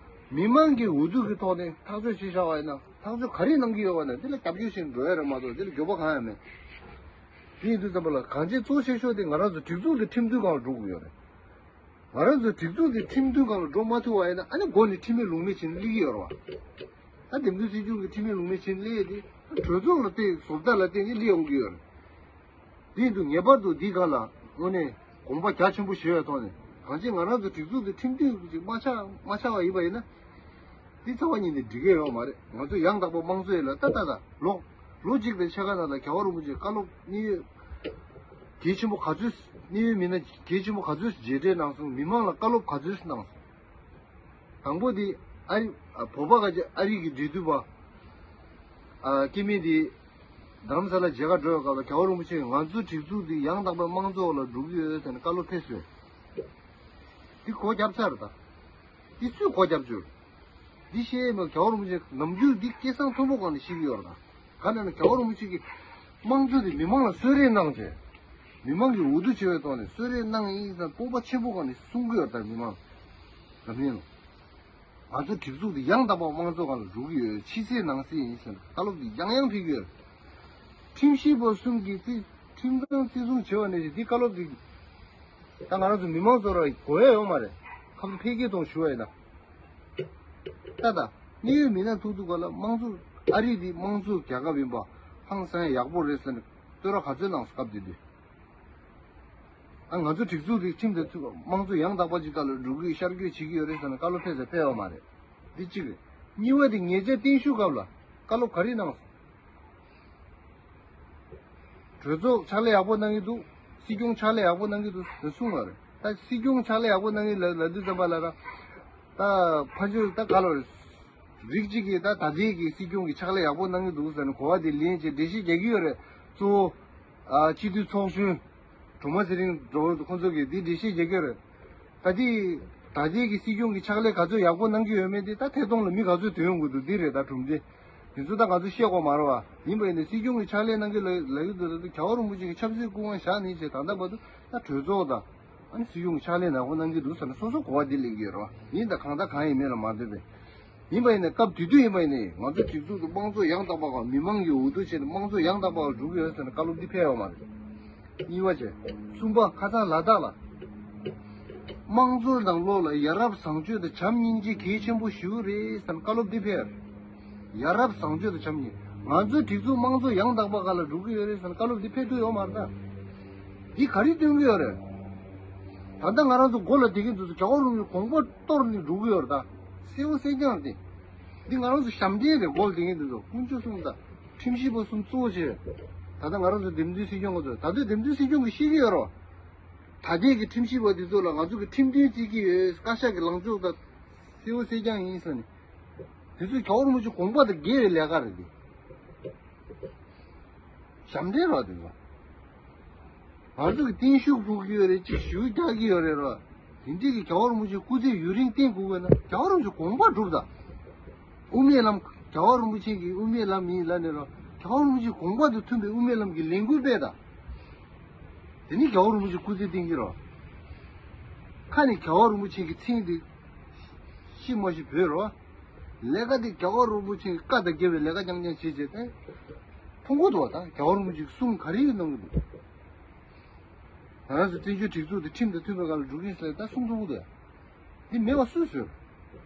མི་མང་གི་འོས་བསྡུ་གི་ཐོག་ནས་ཐག་གཅོད་བྱས་བཞག་པ་ཡིན་ན། ཐག་གཅོད་ག་རེ་གནང་གི་ཡོད་པ་ན་འདི་ལ་རྒྱབ་སྐྱོར་བྱེད་འགྲོ་ཡ་རེད་མ་གཏོགས་འདི་ལ་འགྱོད་པ་གང་ཡང་མེད། དེ་ཡིན་དུས་ཙམ་པ་ལ་གང་ཅི་གཙོ་ཆེ་ཤོས་དེ་ང་རང་ཚོ་སྒྲིག་འཛུགས་དེ་ཁྲིམས་མཐུན་སྒང་ལ་འགྲོ་དགོས་ཡོད་རེད། ང་རང་ཚོའི་སྒྲིག་འཛུགས་དེ་ཁྲིམས་མཐུན་སྒང་ལ་འགྲོ་མ་ཐུབ་པ་ཡིན་ན། ཨ་ནི་མགོ་ནས་ཁྲིམས་མེད་ལུགས་མེད་བྱས་ནས་སླེབས་ཀྱི་ཡོད་རེད་བ། ད་འདེམས་ཐོན་སྲིད་སྐྱོང་གི་ཁྲིམས་མེད་ལུགས་མེད་བྱས་ནས་སླེབས་ཡས་དེ་གྲོས་ཚོགས་ལ་བརྟེན། བཟོ་ལྟ་ལ་བརྟེན་ནས་སླེབས་ཡོང་གི་ཡོད་རེད། དེ་ཡིན་དུས་ངེས་པར་དུ་འདིའི་སྒང་ལ་དངོས་གནས་དགོངས་པ་རྒྱ་ཆེན་པོ་བཞེས་པའི་ཐོག་ནས། གང་ཅི་ང་རང་ཚོ་སྒྲིག་འཛུགས་དེ་ཁྲིམས་མཐུན་ཅིག་མ་ཆགས་མ་ཆགས་པ་ཡིན་པ་ཡིན་ན། འདི་རྩ་བ་ཉིད་ནས་འགྲིག་གི་ཡོད་མ་རེད། ང་ཚོ་ཡང་དག་པ་དམངས་གཙོ་ཡིན་ལ། ད་ད་ད་ལོ་ལོ་གཅིག་དང་ཕྱེད་ཀ་ནང་ལ་རྒྱལ་བ་རིན་པོ་ཆེས་བཀའ་སློབ་གནད་ཡོད་གལ་ཆེན་པོ་ག་ཚོད། གནད་ཡོད་མི་སྣ་གལ་ཆེན་པོ་ག་ཚོད་མཇལ་འཕྲད་གནང་སོང་། མི་མང་ལ་བཀའ་སློབ་ག་ཚོད་གནང་སོང་། དང་པོ་དེ་ཨ་རི། ཨ། བོད་པ་ག་ཅིག་ཨ་རི་གི་འབྲེལ་མཐུད་པ། ཨ། སྐྱེ་དམན་དེ་རྡ་རམ་ས་ལ་མཇལ་ཁ་འགྲོ་བའི་སྐབས་ལ་རྒྱལ་བ་རིན་པོ་ཆེས་ང་ཚོའི་སྒྲིག་འཛུགས་འདི་ཡང་དག་པའི་དམངས་གཙོ་ལ་འགྲོ་གི་ཡོད་ཟེར་ནས་བཀའ་སློབ་ཕེབས་སོང་། འདི་སྒོ་བརྒྱབ་ཚར་ད། འདི་སུས་སྒོ་བརྒྱབ་བཅུག་འདི་བཤད་མ། རྒྱལ་བ་རིན་པོ་ཆེ་ནམ་རྒྱུན་འདི་སྐད་གསང་མཐོན་པོ་སྒང་ནས་བཤད་ཀྱི་ཡོད་རེད་ད། ག་ནས་ན་རྒྱལ་བ་རིན་པོ་ཆེ་གིས་དམངས་གཙོ་དེ་མི་མང་ལ་གསོལ་རས་གནང་བྱས། མི་མང་གིས་འོས་བསྡུ་བྱས་པའི་ཐོག་ནས་གསོལ་རས་གནང་ཡིན་ཟེར་སྤོབས་པ་ཆེན་པོ་སྒང་ནས་གསུང་གི་ཡོད་རེད་ད། མི་མང་འཛམ་གླིང་ལ། ང་ཚོའི་སྒྲིག་འཛུགས་འདི་ཡང་དག་པ་དམངས་གཙོ་སྒང་ལ་འགྲོ་གི་ཡོད། ཕྱི་གསལ་ནང་གསལ་ཡིན་ཟེར་བཀའ་སློབ་འདི་ཡང་ཡང་ཕེབས་ཀྱི་ཡོད། ཁྲིམས་ཞིབ་པ་གསུམ་གྱིས་བརྩི། ཁྲིམས་དང་བརྩི་སྲུང་བྱས་པ་ནས་བཟུང་འདི་བཀའ་སློབ་འདི་ད་ང་རང་ཚོ་མི་མང་ཚོ་ར་གོ་ཡ་ཡོད་མ་རེད། ཁ་ཕལ་སྐད་གཏོང་ཞུ་བ་ཡིན་ན། ད་ད་གནད་ཡོད་མི་སྣ་ཐུག་ཐུག་ག་ལ་དམངས་གཙོ། ཨ་རི་འདི་དམངས་གཙོ་རྒྱལ་ཁབ་ཡིན་པ་ཧང་སང་ཡག་པོ་རེད་ཟེར་ནས་བསྟོད་ར་ག་ཚོད་གནང་སོང་སྐབས་དེ་དུས། ཨ། ང་ཚོ་སྒྲིག་འཛུགས་འདི་ཁྲིམས་དང་མཐུན་པ། དམངས་གཙོ་ཡང་དག་པ་ཅིག་སྒང་ལ་འགྲོ་གི་ཡོད། ཤར་བསྐྱོད་བྱེད་ཀྱི་ཡོད་རེད་ཟེར་ནས་བཀའ་སློབ་ཕེབས་ཟེར་ཕེབས་ཡོད་མ་རེད། འདི་གཅིག་རེད། གཉིས་པ་དེ་ཉེས་ཆད་གཏན་ཞུ་སྐབས་ལ་བཀའ་སློབ་ག་རེ་གནང་སོང་། གྲོས་ཚོགས་ཕྱག་ལས་ཡག་པོ་གནང་གི་འདུག་སྲིད་སྐྱོང་ཕྱག་ལས་ཡག་པོ་གནང་གི་འདུག་ཟེར་གསུངས་པ་རེད། ད་སྲིད་སྐྱོང་ཕྱག་ལས་ཡག་པོ་གནང་གི་ལ་ལ་དུས་ཙམ་པ་ལ་ར། ད་ཕ་ཆོས་ད་ག་ལ་རིགས་གཅིག་གིས་ད་ད་ལྟའི་གི་སྲིད་སྐྱོང་གི་ཕྱག་ལས་ཡག་པོ་གནང་གི་འདུག་ཟེར་ནས་གོ་བ་དེ་ལེན་བྱས་འགྲེལ་བཤད་རྒྱག་གི་ཡོད་རེད། གཙོ་བོ། ཨ། སྤྱི་འཐུས་ཚོགས་གཞོན་སྒྲོལ་མ་ཚེ་རིང་འགྲོ་ཁོང་ཚོ་གིས་འདི་འགྲེལ་བཤད་རྒྱག་གི་ཡོད་རེད། ད་འདི་ད་ལྟའི་གི་སྲིད་སྐྱོང་གི་ཕྱག་ལས་ག་ཚོད་ཡག་པོ་གནང་གི་ཡོད་མེད་དེ་ད་ཐད་གཏོང་ལ་མི་ག་ཚོད་ཐོན་ཡོང་གི་འདུག་འདི་རེད། ད་གྲུབ་འབྲས་དེ་ཚོ་ད་ང་ཚོ་བཤད་དགོས་མ་རེད་བ། ཡིན་པ་ཡིན་ནའི་སྲིད་སྐྱོང་གི་ཕྱག་ལས་གནང་གི་ལ་ལ་ཡོད་འདུག་ད་རྒྱལ་བ་རིན་པོ་ཆེ་གི་ཆབ་སྲིད་སྐུ་དབང་བཞག་ནས་བྱས་ད་ལྟ་བར་དུ་ད་གྲོས་ཚོགས་དང་། ཨ་ནི་སྲིད་སྐྱོང་གི་ཕྱག་ལས་ནག་པོ་གནང་གི་འདུག་ཟེར་ནས་སོ་སོ་གོ་བ་འདི་ལེན་གྱི་ཡོད་རེད་བ། ཡིན་ད་གང་ལྟར་གང་ཡིན་མིན་ལ་མ་ལྟོས་པའི། ཡིན་པ་ཡིན་ནའི་སྐབས་དེ་དུས་ཡིན་པ་ཡིན་ནའི་ང་ཚོ་སྒྲིག་འཛུགས་དེ་དམངས་གཙོ་ཡང་དག་པ་གང་། མི་མང་གིས་འོས་བསྡུ་བྱས་ནས་དམངས་གཙོ་ཡང་དག་པ་གང་འགྲོ་གི་ཡོད་ཟེར་ནས་བཀའ་སློབ་འདི་ཕེབས་ཡོད་མ་རེད། གཉིས་པ་བྱས། གསུམ་པ་ཁ་སང་ལ་དྭགས་ལ། དམངས་གཙོ་དང་ལོག་ལ་ཡ་རབས་བཟང་སྤྱོད་དང་བྱམས་སྙིང་རྗེ་གལ་ཆེན་པོ་ཞིག་རེད་ཟེར་ནས་བཀའ་སློབ་འདི་ཕེབས། ཡ་རབས་བཟང་སྤྱོད་དང་བྱམས་སྙིང་། ང་ཚོའི་སྒྲིག་འཛུགས་དམངས་གཙོ་ཡང་དག་པ་གང་ལ་འགྲོ་གི་ཡོད་རེད་ཟེར་ནས་བཀའ་སློབ་འདི་ཕེབས་ཐུབ་ཡོད་མ་རེད་ད། འདི་ག་རེ་སྟོན་གྱི་ཡོད་རེད། ད་ལྟ་ང་རང་ཚོ་མགོ་ལ་བསྡད་ཀྱི་འདུག་ཟེར། རྒྱལ་བ་རིན་པོ་ཆེའི་དགོངས་པ་གཏོར་ནས་འགྲོ་གི་ཡོད་རེད་ད། གསལ་བོ་གསལ་རྐྱང་རེད། འདི་ང་རང་ཚོ་ཞབས་འདྲེན་རེད། མགོ་ལ་བསྡད་ཀྱི་འདུག་ཟེར། དཀོན་མཆོག་གསུམ་དང་ཁྲིམས་ཞིབ་པ་གསུམ་གཙོ་བོ་བྱས། ད་ལྟ་ང་རང་ཚོ་འདེམས་ཐོན་སྲིད་སྐྱོང་གི་ཚོ། ད་ལྟ་འདེམས་ཐོན་སྲིད་སྐྱོང་གིས་ཤེས་ཀྱི་ཡོད་རེད་བ། ད་ལྟའི་གི་ཁྲིམས་ཞིབ་པ་འདི་ཚོ་ལ་ང་ཚོ་གི་ཁྲིམས་མཐུན་བརྩི་གི་ཡོད། བཀའ་ཤག་གི་ལངས་ཕྱོགས་ད་གསལ་བོ་གསལ་རྐྱང་ཡིན་ཟེར་ནས། དེ་ཚོ་རྒྱལ་བ་རིན་པོ་ཆེའི་དགོངས་པ་དང་འགལ་བའི་ལས་ཀ་རེད་དེ། ཞབས་འདྲེན་རོགས་དེ་ཚོ། ང་ཚོ་གི་བརྟན་བཞུགས་ཕུལ་གྱི་ཡོད་རེད། ཅིག་ཞུ་རྒྱག་གི་ཡོད་རེད་རོགས། དེ་འདྲའི་གི་རྒྱལ་བ་རིན་པོ་ཆེའི་སྐུ་ཚེ་ཡུན་རིང་བརྟན་དགོས་པས་ན་རྒྱལ་བ་རིན་པོ་ཆེའི་དགོངས་པ་སྒྲུབ་དང་། དབུ་མའི་ལམ། རྒྱལ་བ་རིན་པོ་ཆེ་གི་དབུ་མའི་ལམ་ཡིན་ལབ་ནས་རོགས། རྒྱལ་བ་རིན་པོ་ཆེའི་དགོངས་པ་དང་མཐུན་པའི་དབུ་མའི་ལམ་གྱི་ལས་འགུལ་སྤེལ་དང་། དེ་ནི་རྒྱལ་བ་རིན་པོ་ཆེའི་སྐུ་ཚེ་བརྟན་གྱི་རོགས། ཁ་ནས་རྒྱལ་བ་རིན་པོ་ཆེ་གི་མཚན་དེ་ཤི་མ་ཤི་བོས་རོགས། ལས་ཀ་དེ་རྒྱལ་བ་རིན་པོ་ཆེ་གི་བཀའ་དང་འགལ་བའི་ལས་ཀ་རྐྱང་རྐྱང་བྱེད་བྱེད་དེ། མཐོང་གི་འདུག་བ། ད་རྒྱལ་བ་རིན་པོ་ཆེ་གི་གསུང་ག་རེ་གནང་གི་འདུག་ང་རང་ཚོ་བཙན་བྱོལ་སྒྲིག་འཛུགས་དེ་ཁྲིམས་དང་མཐུན་པའི་སྒང་ལ་འགྲོ་གི་ཡིན་ཟེར་ད་གསུང་མཐོང་གི་འདུག་འདི་མེད་པ་སུས་བཟོས།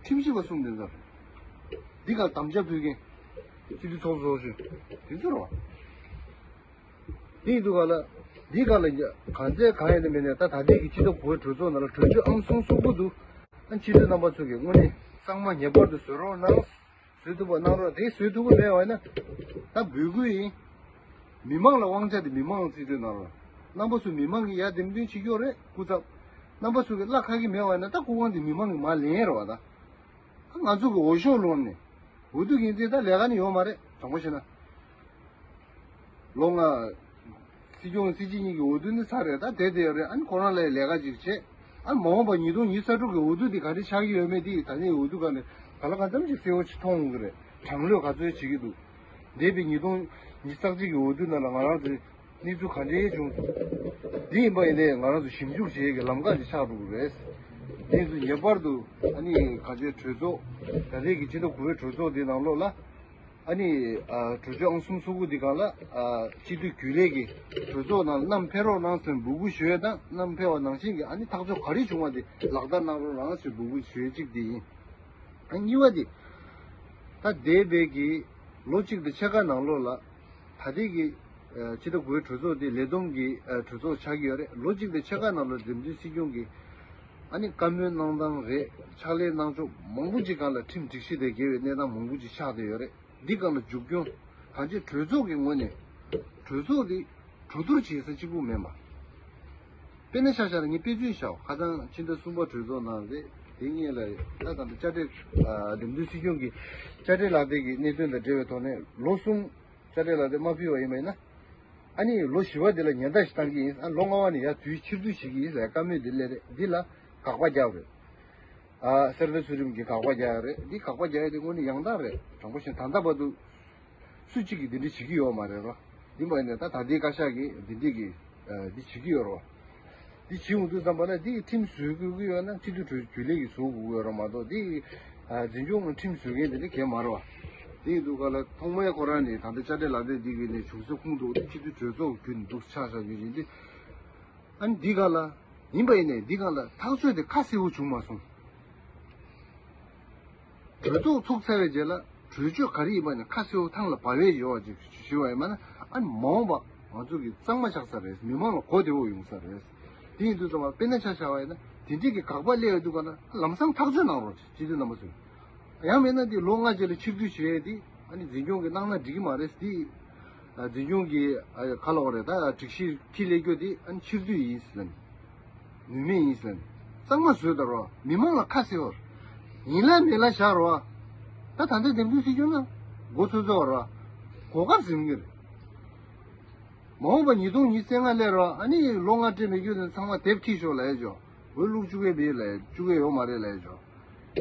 ཁྲིམས་ཞིབ་པ་གསུམ་དེ་ཚོ། འདི་ག་དམ་བཅའ་ཕུལ་མཁན། སྤྱི་འཐུས་ཚོགས་གཙོ་ཚོགས་གཞོན་དེ་ཚོ་རེད་བ། དེ་ཡིན་དུས་ག་ལ། འདི་ག་ལ་གང་ཚད་གང་ཡིན་ནི་མིན་ནས་ད་ད་ལྟའི་གི་སྤྱི་ཚོགས་བོད་གྲོས་ཚོགས་ནང་ལ་གྲོས་ཆོད་ཨང་གསུམ་གསུམ་པོ་འདུག་ཨ་ནི་སྤྱི་འཐུས་རྣམ་པ་ཚོ་གིས་དངོས་གནས་གཙང་མ་ངེས་པར་དུ་བཟོ་རོགས་གནང་། བཟོ་ཐུབ་པ་གནང་རོགས། དེ་བཟོ་ཐུབ་ཀྱི་མེད་པ་ཡིན་ན་ད་འབོད་སྐུལ་ཡིན། མི་མང་ལ་དབང་ཆ་དེ་མི་མང་ལ་རྩིས་སྤྲོད་གནང་རོགས། རྣམ་པ་ཚོ་མི་མང་གིས་ཡར་འདེམས་ཐོན་བྱེད་ཀྱི་ཡོད་རེད་སྐུ་ཚབ། རྣམ་པ་ཚོ་གིས་གླ་ཁ་གི་མེད་པ་ཡིན་ན་ད་སྐུ་དབང་དེ་མི་མང་གིས་མར་ལེན་རོགས་ད། ང་ཚོ་གི་འོས་ཤོག་ལོན་ནས། འོས་བསྡུ་ཡིན་ཚེ་ད་ལས་ཀ་ནི་ཡོད་མ་རེད། དྲང་པོ་བཤད་ན། ལོ་ལྔ། སྲིད་སྐྱོང་སྲིད་སྤྱི་གཉིས་ཀྱི་འོས་བསྡུ་ནི་ཚར་རེད། ད་དེ་དེ་ཡོད་རེད། ཨ་ནི་ཁོ་རང་ལ་ལས་ཀ་ཅིག་བྱེད། ཨ་ནི་མ་འོངས་པ་ཉིས་སྟོང་ཉི་ཤུ་རྩ་དྲུག་གི་འོས་བསྡུ་དེ་ག་འདྲ་ཆགས་ཀྱི་ཡོད་མེད་དེ་ད་ནི་འོས་བསྡུ་སྒང་ནས་ག་ལ་གང་འཚམ་ཞིག་གསལ་བོ་ཅིག་མཐོང་ཡོང་གི་རེད། དྲང་ལྷོད་ག་ཚོད་བྱེད་ཀྱི་འདུག་འདས་པའི་ཉིས་སྟོང་ཉི་ཤུ་རྩ་གཅིག་གི་འོས་བསྡུ་ནང་ལ་ང་རང་ཚོའི་གནས་ཚུལ་ག་འདྲའི་བྱུང་སོང་། འདི་ཡིན་པ་ཡིན་ནའི་ང་རང་ཚོ་ཞིབ་འཇུག་བྱེད་ཡས་ཀྱི་ལམ་ཁ་ཅིག་ཆགས་འགྲོ་གི་རེད། དེ་ཚོ་ངེས་པར་དུ་ཨ་ནི་ག་ཚོད་གྲོས་ཚོགས་ད་ལྟའི་གི་སྤྱི་ཟླ་དགུ་པའི་གྲོས་ཚོགས་འདི་ནང་ལོགས་ལ་ཨ་ནི་ཨ་གྲོས་ཆོད་ཨང་གསུམ་སོ་དགུ་འདི་སྒང་ལ་ཨ་སྤྱི་འཐུས་རྒྱུན་ལས་ཀྱི་གྲོས་ཚོགས་ནང་བསྣམས་ཕེབས་རོགས་གནང་ཟེར་འབོད་སྐུལ་ཞུ་ཡས་དང་། བསྣམས་ཕེབས་པ་ནང་བཞིན་གྱི་ཨ་ནི་ཐག་གཅོད་ག་རེ་བྱུང་བ་དེ་ལག་བསྟར་གནང་རོགས་གནང་ཟེར་འབོད་སྐུལ་ཞུ་ཡས་གཅིག་དེ་ཡིན། ཨ་གཉིས་པ་དེ་ད་འདས་པའི་གི་ལོ་གཅིག་དང་ཕྱེད་ཀ་ནང་ལོགས་ལ་ད་ལྟའི་གི་ཨ་སྤྱི་ཟླ་དགུ་པའི་གྲོས་ཚོགས་དེ་ལས་བསྡོམས་ཀྱི་ཨ་གྲོས་ཚོགས་ཆགས་ཀྱི་ཡོད་རེད། ལོ་གཅིག་དང་ཕྱེད་ཀ་ནང་ལ་འདེམས་ཐོན་སྲིད་སྐྱོང་གི་ཨ་ནི་བཀའ་མོལ་གནང་སྟངས་རེད། ཕྱག་ལས་གནང་ཕྱོགས་མང་པོ་ཅིག་སྒང་ལ་ཁྲིམས་སྒྲིག་གཞི་དང་འགལ་བའི་གནས་སྟངས་མང་པོ་ཅིག་ཆགས་བསྡད་ཡོད་རེད། འདི་སྒང་ལ་མཇུག་སྐྱོང་གང་ཅི་གྲོས་ཚོགས་ཀྱི་ངོས་ནས་གྲོས་ཚོགས་འདི་གྲོས་བསྡུར་བྱེད་ས་གཅིག་པུ་མིན་པ། དཔེར་ན་ཆ་བཞག་ན་ངས་དཔེ་མཚོན་བཞག་པ། ཁ་སང་ཕྱི་ཟླ་གསུམ་པ་གྲོས་ཚོགས་ནང་རེད། དེ་སྔོན་ལ་ད་ད་ལྟ་དཔྱ་ཁྲལ་ཨ་འདེམས་ཐོན་སྲིད་སྐྱོང་གི་དཔྱ་ཁྲལ་ལག་དེབ་ཀྱི་གནད་དོན་དང་འབྲེལ་བའི་ཐོག་ནས་ལོ་གསུམ་དཔྱ་ཁྲལ་ལག་དེབ་མ་ཕུལ་བ་ཡིན་པ་ཡིན་ན། ཨ་ནི་ལོ་བཞི་པ་དེ་ལ་ཉེན་བརྡ་ཞིག་བཏང་གི་ཡིན། ཨ་ལོ་ལྔ་པ་ནས་ཡར་དུས་ཕྱིར་བསྡུ་བྱེད་ཀྱི་ཡིན་ཟེར་བཀའ་མོལ་དེ་སླེབས་རེད། འདི་ལ་དགག་པ་རྒྱག་རེད། ཨ་གསེར་རྟ་ཚུལ་ཁྲིམས་ཀྱིས་དགག་པ་རྒྱག་ཡ་རེད། འདི་དགག་པ་རྒྱག་ཡ་དེ་དངོས་གནས་ཡང་དག་རེད། དྲང་པོ་བཤད་ན་ད་ལྟ་བར་དུ་སུ་གཅིག་གིས་འདི་འདྲ་བྱེད་ཀྱི་ཡོད་མ་རེད་རོ། ཡིན་པ་ཡིན་ན་ད་ད་ལྟའི་བཀའ་ཤག་གིས་འདི་འདྲས་ཀྱི་ཨ་འདི་བྱེད་ཀྱི་ཡོད་རོ། འདི་བྱེད་འོང་དུས་ཙམ་པ་ལ་འདི་ཁྲིམས་བཟོ་དགོས་ཀྱི་ཡོད་ན་སྤྱི་འཐུས་གྲོས་རྒྱུན་ལས་ཀྱིས་བཟོ་དགོས་ཀྱི་ཡོད་རོ་མ་གཏོགས། འདི་ཨ་འཛིན་སྐྱོང་ཁྲིམས་བཟོ་མཁན་དེ་འདྲ་གང་ཡང་མ་རེད་བ། འདི་ཡིན་དུས་ག་ལ་ཐོག་མའི་ཁོ་རང་ནས་ད་ལྟ་དཔྱ་ཁྲལ་ལག་དེབ་འདི་གི་ནས་བྱུང་ས་ཁུངས་འདུག་འདི་སྤྱི་འཐུས་གྲོས་ཚོགས་བརྒྱུད་འདུག་ཆགས་བཞག་རྒྱུ་ཡིན་འདི། ཨ་ནི་འདི་ག་ལ། ཡིན་པ་ཡིན་ནའི་འདི་ག་ལ་ཐག་གཅོད་དེ་ཁ་གསལ་པོ་བྱུང་མ་སོང་། གྲོས་ཚོགས་ཚུགས་ཚར་བའི་རྗེས་ལ་གྲོས་ཆོད་ག་རེ་ཡིན་པ་ནི་ཁ་གསལ་པོ་ཐང་ལ་བབས་པའི་ཡོད་པ་ཅིག་ཞུས་པ་ཡིན་པ་ན། ཨ་ནི་མ་འོངས་པ་ང་ཚོ་གི་གཙང་མ་ཆགས་ས་རེད། མི་མང་ལ་གོ་བདེ་པོ་ཡོང་ས་རེད། དེ་ཡིན་དུས་ཙམ་པ་དཔེར་ན་ཆ་བཞག་པ་ཡིན་ན་དེ་འདྲས་ཀྱི་དགག་པ་སླེབས་ཡོང་དུས་ག་ལ་ལམ་སང་ཐག་གཅོད་གནང་རོགས་སྤྱི་འཐུས་རྣམ་པ་ཚོས། ཡང་མིན་ན་འདི་ལོ་ལྔ་རྗེས་ལ་ཕྱིར་བསྡུ་བྱས་ཏེ་ཨ་ནི་འཛིན་སྐྱོང་གིས་གནང་ན་འགྲིག་གི་མ་རེད། འདི་ཨ་འཛིན་སྐྱོང་གིས་ཨ་ག་ལབ་དགོས་རེད། ད་སྒྲིག་གཞི་འཁྱེར་སླེབས་རྒྱུ་དེ་ཨ་ནི་ཕྱིར་བསྡུ་ཡིན་ཟེར་ནས་ནུས་མེད་ཡིན་ཟེར་ནས་གཙང་མ་བཟོས་དང་རོགས། མི་མང་ལ་ཁ་གསལ་བོར་ཡིན་ལ་མེད་ལ་བཞག་རོགས། ད་ད་ལྟ་འདེམས་ཐོན་སྲིད་སྐྱོང་ན་མགོ་ཚོད་ཚོད་བར་བ་གོ་སྐབས་ཟིན་གྱི་རེད། མ་འོངས་པ་ཉིས་སྟོང་ཉི་ཤུ་རྩ་ལྔ་སླེབས་རོགས། ཨ་ནི་ལོ་ལྔ་སྤྲད་མི་རྒྱུ་དེ་ཚང་མ་དེབ་འཁྱེར་ཤོག་ལབ་ཡས་ཅོ། འོས་བླུག་བཅུག་གི་མེད་ལབ་ཡས། བཅུག་གི་ཡོད་མ་རེད་ལབ་ཡས་ཅོ།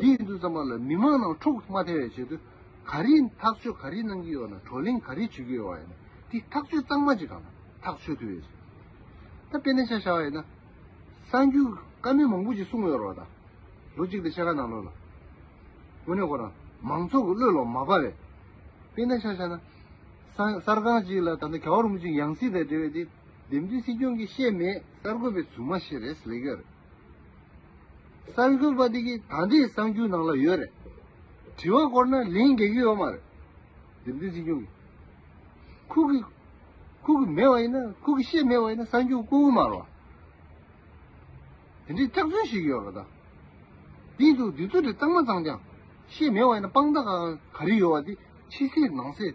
འདི་ཡིན་དུས་ཙམ་པ་ལ་མི་མང་ནང་འཁྲུག་མ་ཐེབས་པའི་ཆེད་དུ་ག་རེ་ཐག་གཅོད་ག་རེ་གནང་གི་ཡོད་ན། བགྲོ་གླེང་ག་རེ་བྱེད་ཀྱི་ཡོད་པ་ཡིན་ན་དེ་ཐག་གཅོད་གཙང་མ་ཅིག་གང་ན་ཐག་ཆོད་ཐུབ་ཡས་ཅིག་ད་དཔེར་ན་ཆ་བཞག་པ་ཡིན་ན་གསར་འགྱུར་བཀའ་མོལ་མང་པོ་ཅིག་གསུངས་ཡོད་རེད་བ། ད་ལོ་གཅིག་དང་ཕྱེད་ཀ་ནང་ལོགས་ལ་དངོས་གནས་ཁོ་རང་མང་ཚོགས་ཀྱི་བློ་ལ་མ་བབས་པས། དཔེར་ན་ཆ་བཞག་ན་གསར་གསར་ཁང་ཅིག་ལ་ད་ལྟ་རྒྱལ་བ་རིན་པོ་ཆེའི་ཡང་སྲིད་དང་འབྲེལ་བའི་དེ་འདེམས་ཐོན་སྲིད་སྐྱོང་གིས་བཤད་མེད། གསར་འགོད་པས་རྫུན་མ་བཤད་རེད་ཟེར་ལབ་ཀྱི་ཡོད་རེད། གསར་འགོད་པ་དེ་གིས་ད་ལྟའི་གསར་འགྱུར་ནང་ལ་ཡོད་རེད། དྲི་བ་བསྐོར་ན་ལན་རྒྱག་གི་ཡོད་མ་རེད། འདེམས་ཐོན་སྲིད་སྐྱོང་གིས་ཁོ་གིས་ཁོ་གིས་མེད་པ་ཡིན་ན། ཁོ་གིས་བཤད་མེད་པ་ཡིན་ན་གསར་འགྱུར་བཀོད་ཀྱི་མ་རེད་བ། དེ་འདྲའི་སྐྱག་རྫུན་ཞིག་ཡོད་རེད་ད། དེ་ཡིན་དུས་འདི་ཚོ་དེ་གཙང་མ་གཙང་རྐྱང་བཤད་མེད་པ་ཡིན་ན་དཔང་རྟགས་ག་རེ་ཡོད་པ་དེ་ཕྱི་གསལ་ནང་གསལ་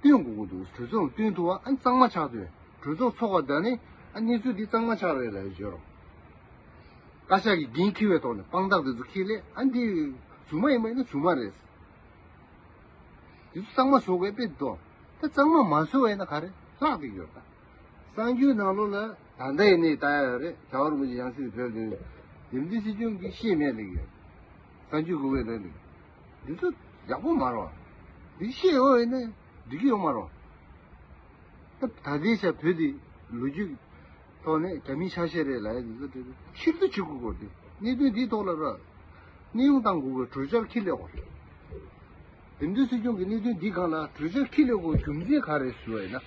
སྟོན་དགོས་ཀྱི་འདུག་གྲོས་ཚོགས་ལ་སྟོན་ཐུབ་པ་ཨ་ནི་གཙང་མ་ཆགས་དུས་གྲོས་ཚོགས་ཚོགས་པ་དང་ནི་ཨ་གནས་ཚུལ་འདི་གཙང་མ་ཆགས་རེད་ལབ་ཡོད་རོགས། བཀའ་ཤག་གིས་འགན་འཁྱེར་བའི་ཐོག་ནས་དཔང་རྟགས་དེ་ཚོ་འཁྱེར་སླེབས། ཨ་འདི་རྫུན་མ་ཡིན་པ་ཡིན་ན་རྫུན་མ་རེད། དེ་ཚོ་གཙང་མ་བཟོ་དགོས་དཔེ་འདུག་ད་གཙང་མ་མ་བཟོ་བ་ཡིན་ན་ག་རེ་ལྷག་བསྡད་ཡོད་ད། གསར་འགྱུར་ནང་ལོགས་ལ་ད་ལྟ་ཡིན་ནའི་ལྟ་ཡ་ཡོད་རེད། རྒྱལ་བ་རིན་པོ་ཆེ་ཡང་སྲིད་བོད་དོན་འདེམས་ཐོན་སྲིད་སྐྱོང་གིས་བཤད་མེད་ལབ་ཡོད། གསར་འགྱུར་གོ་བའི་རེད་ལབ། འདི་ཚོ་ཡག་པོ་མ་རེད་བ། འདི་བཤད་ཡོད་ཡིན་ན་འགྲིག་གི་ཡོད་མ་རེད་བ། ད་ད་ལྟའི་ཆ་བོད་འདི་ལོ་རྒྱུས་ཐོག་ནས་རྒྱ་མིའི་ཆ་ཤས་རེད་ལབ་ཡ་འདི་ཚོ་དེ་ཕྱིར་བསྡུ་བྱེད་དགོས་སྐོར་དེ་གནད་དོན་འདིའི་ཐོག་ལ་ར་གནས་དབྱུང་བཏང་དགོས་པའི་གྲོས་འཆར་འཁྱེར་སླེབས་པ་རེད། འདེམས་ཐོན་སྲིད་སྐྱོང་གི་གནད་དོན་འདི་སྒང་ལ་གྲོས་འཆར་འཁྱེར་སླེབས་དགོས་རྒྱུ་མཚན་ག་རེ་ཞུ་བ་ཡིན་ན།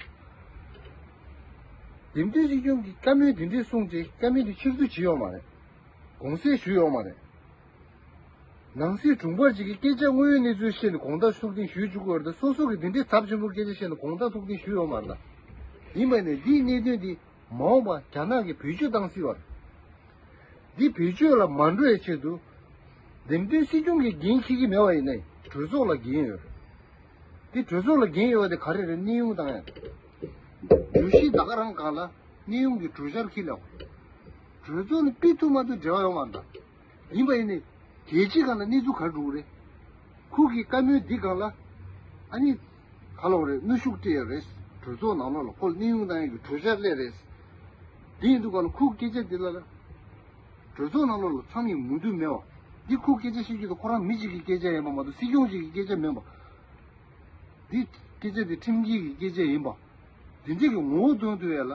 འདེམས་ཐོན་སྲིད་སྐྱོང་གིས་བཀའ་མོལ་འདི་འདྲས་གསུངས་རྗེས་བཀའ་མོལ་འདི་ཕྱིར་བསྡུ་བྱས་ཡོད་མ་རེད། དགོངས་སེལ་ཞུས་ཡོད་མ་རེད། ནང་སྲིད་དྲུང་འཕར་ཅིག་གིས་སྐད་ཆ་དངོས་ཡོད་གནས་ཚུལ་བཤད་ནས་དགོངས་དག་ཐུགས་གཏན་ཞུས་བཅུག་གི་ཡོད་རེད་དེ། སོ་སོ་གིས་འདི་འདྲའི་ཚབས་ཆེན་པོ་སྐད་ཆ་བཤད་ནས་དགོངས་དག་ཐུགས་གཏན་ཞུས་ཡོད་མ་རེད་ད། ཡིན་པ་ནས་འདིའི་གནད་དོན་འདི་མ་འོངས་པ་རྒྱ་ནག་གིས་བེད་སྤྱོད་བཏང་སྲིད་པ་རེད། འདི་བེད་སྤྱོད་ལ་མ་འགྲོ་བའི་ཆེད་དུ་འདེམས་ཐོན་སྲིད་སྐྱོང་གིས་འགན་འཁྱེར་གྱི་མེད་པ་ཡིན་ནའི་གྲོས་ཚོགས་ལ་འགན་ཡོད་རེད། འདི་གྲོས་ཚོགས་ལ་འགན་ཡོད་པ་དེ་ག་རེ་རེད། གནས་དབྱུང་བཏང་ཡ་རེད། བརྗོད་གཞི་ད་ག་རང་སྒང་ལ་གནས་དབྱུང་གི་གྲོས་འཆར་འཁྱེར་ལེ་བ། གྲོས་ཚོགས་ནས་ཕུལ་ཐུབ་མ་ཐུབ་འབྲེལ་བ་ཡོད་མ་རེད་ད། ཡིན་པ་ཡིན་ནའི་གལ་ཆེ་སྒང་ལ་གནས་ཚུལ་ག་རེ་འགྲོ་གི་རེད། ཁོ་གི་བཀའ་མོལ་འདི་སྒང་ལ་ཨ་ནི་ག་ལབ་དགོས་རེད། གནོན་ཤུགས་སྤྲད་ཡོད་རེད། གྲོས་ཚོགས་ནང་ལོགས་ལ་ཁོ་ལ་གནས་དབྱུང་བཏང་ཡག་གི་གྲོས་འཆར་སླེབས་རེད། དེ་ཡིན་དུས་སྒང་ལ་ཁོ་གི་སྐད་ཆ་འདི་ལ་ལ་གྲོས་ཚོགས་ནང་ལོགས་ལ་མཚམས་ཡིན་མུ་མཐུད་མེད་པ། འདི་ཁོ་སྐད་ཆ་བཤད་རྒྱུ་དང་ཁོ་རང་མི་གཅིག་གི་སྐད་ཆ་ཡིན་པ་མ་གཏོགས་སྲིད་སྐྱོང་གཅིག་གི་སྐད་ཆ་མིན་པ། འདི་སྐད་ཆ་འདི་ཁྲིམས་འགལ་གྱི་སྐད་ཆ་ཡིན་པ། འདི་འདྲ་གི་ངོ་བོ་སྟོན་ཐུབ་ཡ་ལ་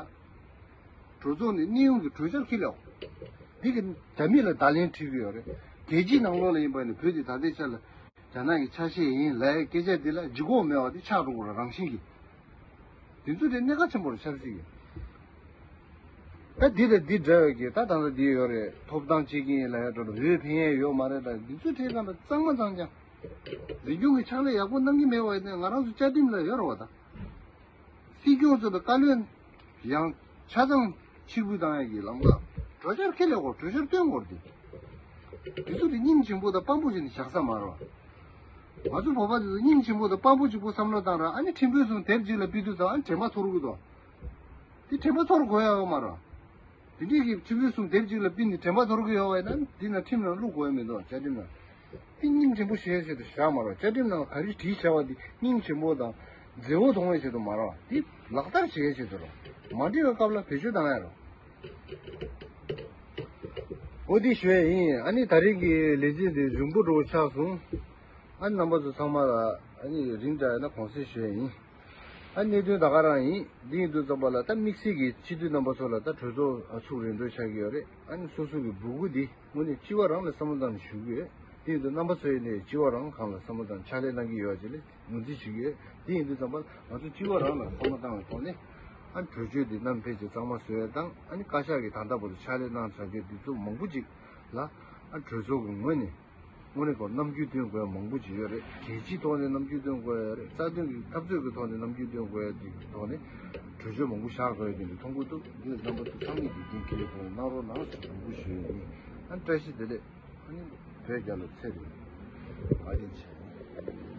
གྲོས་ཚོགས་ནས་གནས་དབྱུང་གི་གྲོས་འཆར་འཁྱེར་ལེ་བ། འདི་གི་རྒྱ་མི་ལ་བརྡ་ལན་འཁྲི་གི་ཡོད་རེད། རྒྱལ་སྤྱིའི་ནང་ལོགས་ལ་ཡིན་པ་ནི་བོད་འདི་ད་ལྟའི་ཆ་ལ་རྒྱ་ནག་གི་ཆ་ཤས་ཡིན་ལབ་ཡའི་སྐད་ཆ་འདི་ལ་ལྗིད་ཁོག་མེད་པ་འདི་ཆགས་འགྲོ་གི་རེད། རང་བཞིན་གྱིས། འདི་ཚོ་དེ་གནད་འགག་ཆེན་པོ་རེད། ཆབ་སྲིད་ཀྱི། ད་འདི་དང་འདི་འདྲ་བའི་གི་ད་ད་ལྟ་འདི་ཡོད་རེད། ཐོབ་ཐང་གཅིག་ཡིན་ལབ་ཡ་འགྲོ་འོས་འཕེན་ཡས་ཡོད་མ་རེད། ད་འདི་ཚོ་ཁྲིད་ཙང་ད་གཙང་མ་གཙང་རྐྱང་། འཛིན་སྐྱོང་གི་ཕྱག་ལས་ཡག་པོ་གནང་གི་མེད་པ་ཡིན་ན་ང་རང་ཚོ་བཅའ་ཁྲིམས་ལ་ཡོད་རེད་བ། ད་སྲིད་སྐྱོང་ཚོ་ལ་བཀའ་བློན་ཡང་ཆ་ཚང་ཕྱིར་འབུད་བཏང་ཡས་ཀྱི་ལམ་ཁ་གྲོས་འཆར་ཁས་ལེན་དགོས། གྲོས་འཆར་བཏོན་དགོས་རེད། འདི་ཚོ་དེ་སྙིང་རྗེ་པོ་དང་དཔའ་པོ་བྱས་ནས་བཞག་ས་མ་རེད་བ། ང་ཚོ་བོད་པ་དེ་ཚོ་སྙིང་རྗེ་པོ་དང་དཔའ་པོ་གཅིག་པོ་བསམ་བློ་བཏང་ར། ཨ་ནི་ཁྲིམས་དཔོན་གསུམ་དེབ་གཅིག་ལ་ཕུལ་དུས་ཙམ་ཨ་ནི་དྲན་པ་ཚོར་གི་འདུག་དེ་དྲན་པ་ཚོར་དགོས་ཡ་ཡོད་མ་རེད། དེ་འདྲའི་གི་ཁྲིམས་དཔོན་གསུམ་དེབ་གཅིག་ལ་ཕུལ་ནས་དྲན་པ་ཚོར་གི་ཡོད་པ་ཡིན་ན་འདི་ན་ཁྲིམས་ནང་བླུག་དགོས་ཡ་མི་འདུག་བཅའ་ཁྲིམས་ནང་། དེ་སྙིང་རྗེ་པོ་བྱེད་ཆེད་དུ་བཞག་མ་རེད། བཅའ་ཁྲིམས་ནང་ག་རེ་བྲིས་བཞག་པ་དེ་སྙིང་རྗེ་པོ་དང་མཛེས་པོ་མཐོང་བའི་ཆེད་དུ་མ་རེད། དེ་ལག་བསྟར་བྱེད་ཆེད་དུ་རེད། མ་འགྲིག་པའི་སྐབས་ལ་བེད་སྤྱོད་བཏང་ཡ་རེད། འོ་འདི་ཞུ་ཡ་ཡིན། ཨ་ནི་ད་རིང་གི་ལས་རིམ་འདི་རིང་པོ་འགྲོ་ཆགས་སོང་། ཨ་ནི་རྣམ་པ་ཚོ་ཚང་མ་ལ་ཨ་ནི་རིང་དྲགས་ཡོད་ན་དགོངས་སེལ་ཞུ་ཡ་ཡིན། ཨ་ནི་གནད་དོན་ད་ག་རང་ཡིན། འདི་ཡིན་དུས་ཙམ་པ་ལ་ད་དམིགས་བསལ་གྱི་སྤྱི་འཐུས་རྣམ་པ་ཚོ་ལ་ད་གྲོས་ཚོགས་ཚུགས་རན་འགྲོ་ཆགས་ཀྱི་ཡོད་རེད། ཨ་ནི་སོ་སོ་གི་འབོད་སྐུལ་འདི་དངོས་གནས་སྤྱི་བ་རང་ལ་བསམ་བློ་བཏང་ནས་ཞུ་གི་ཡོད། དེ་ཡིན་དུས་རྣམ་པ་ཚོ་ཡིན་ནའི་སྤྱི་བ་རང་སྒང་ལ་བསམ་བློ་བཏང་ཕྱག་ལས་གནང་གི་ཡོད་ཅེས་ལས་ངོས་འཛིན་ཞུ་གི་ཡོད། དེ་ཡིན་དུས་ཙམ་པ་ང་ཚོ་སྤྱི་བ་རང་ལ་བསམ་བློ་བཏང་བའི་ཐོག་ནས་ཨ་གྲོས་ཆོད་འདི་བསྣམས་ཕལ་ཆེར་གཙང་མ་བཟོ་ཡ་དང་ཨ་ནི་བཀའ་ཤག་གི་ད་ལྟ་བར་དུ་ཕྱག་ལས་གནང་བྱ་རྒྱུ་འདི་ཚོ་མང་པོ་ཅིག་ལ་ཨ་གྲོས་ཚོགས་ཀྱི་ངོས་ནས་དངོས་གནས་ཁོ་རྣམ་འགྱུར་སྟོན་དགོས་ཡ་མང་པོ་ཅིག་ཡོད་རེད། གལ་ཆེའི་ཐོག་ནས་རྣམ་འགྱུར་སྟོན་དགོས་ཡ་རེད། རྩ་དོན་གྱི་འཐབ་རྩོད་ཀྱི་ཐོག་ནས་རྣམ་འགྱུར་སྟོན་དགོས་ཡ་དེ་གི་ཐོག་ནས་གྲོས་ཆོད་མང་པོ་བཞག་དགོས་ཡ་དེ་འདྲ་མཐོང་གི་འདུག་འདི་རྣམ་པ་ཚོ་ཚང་མས་ཀྱི་འགན་འཁྱེར་ཐོག་ནས་གནང་རོགས་གནང་ཞེས་དྲན་སྐུལ་ཞུ་ཡ་ཡིན། ཨ་བཀྲ་ཤིས་བདེ་ལེགས། ཨ་ནི་བོད་རྒྱལ་ལོ་ཚེ་རིང་། བཀའ་དྲིན་ཆེ།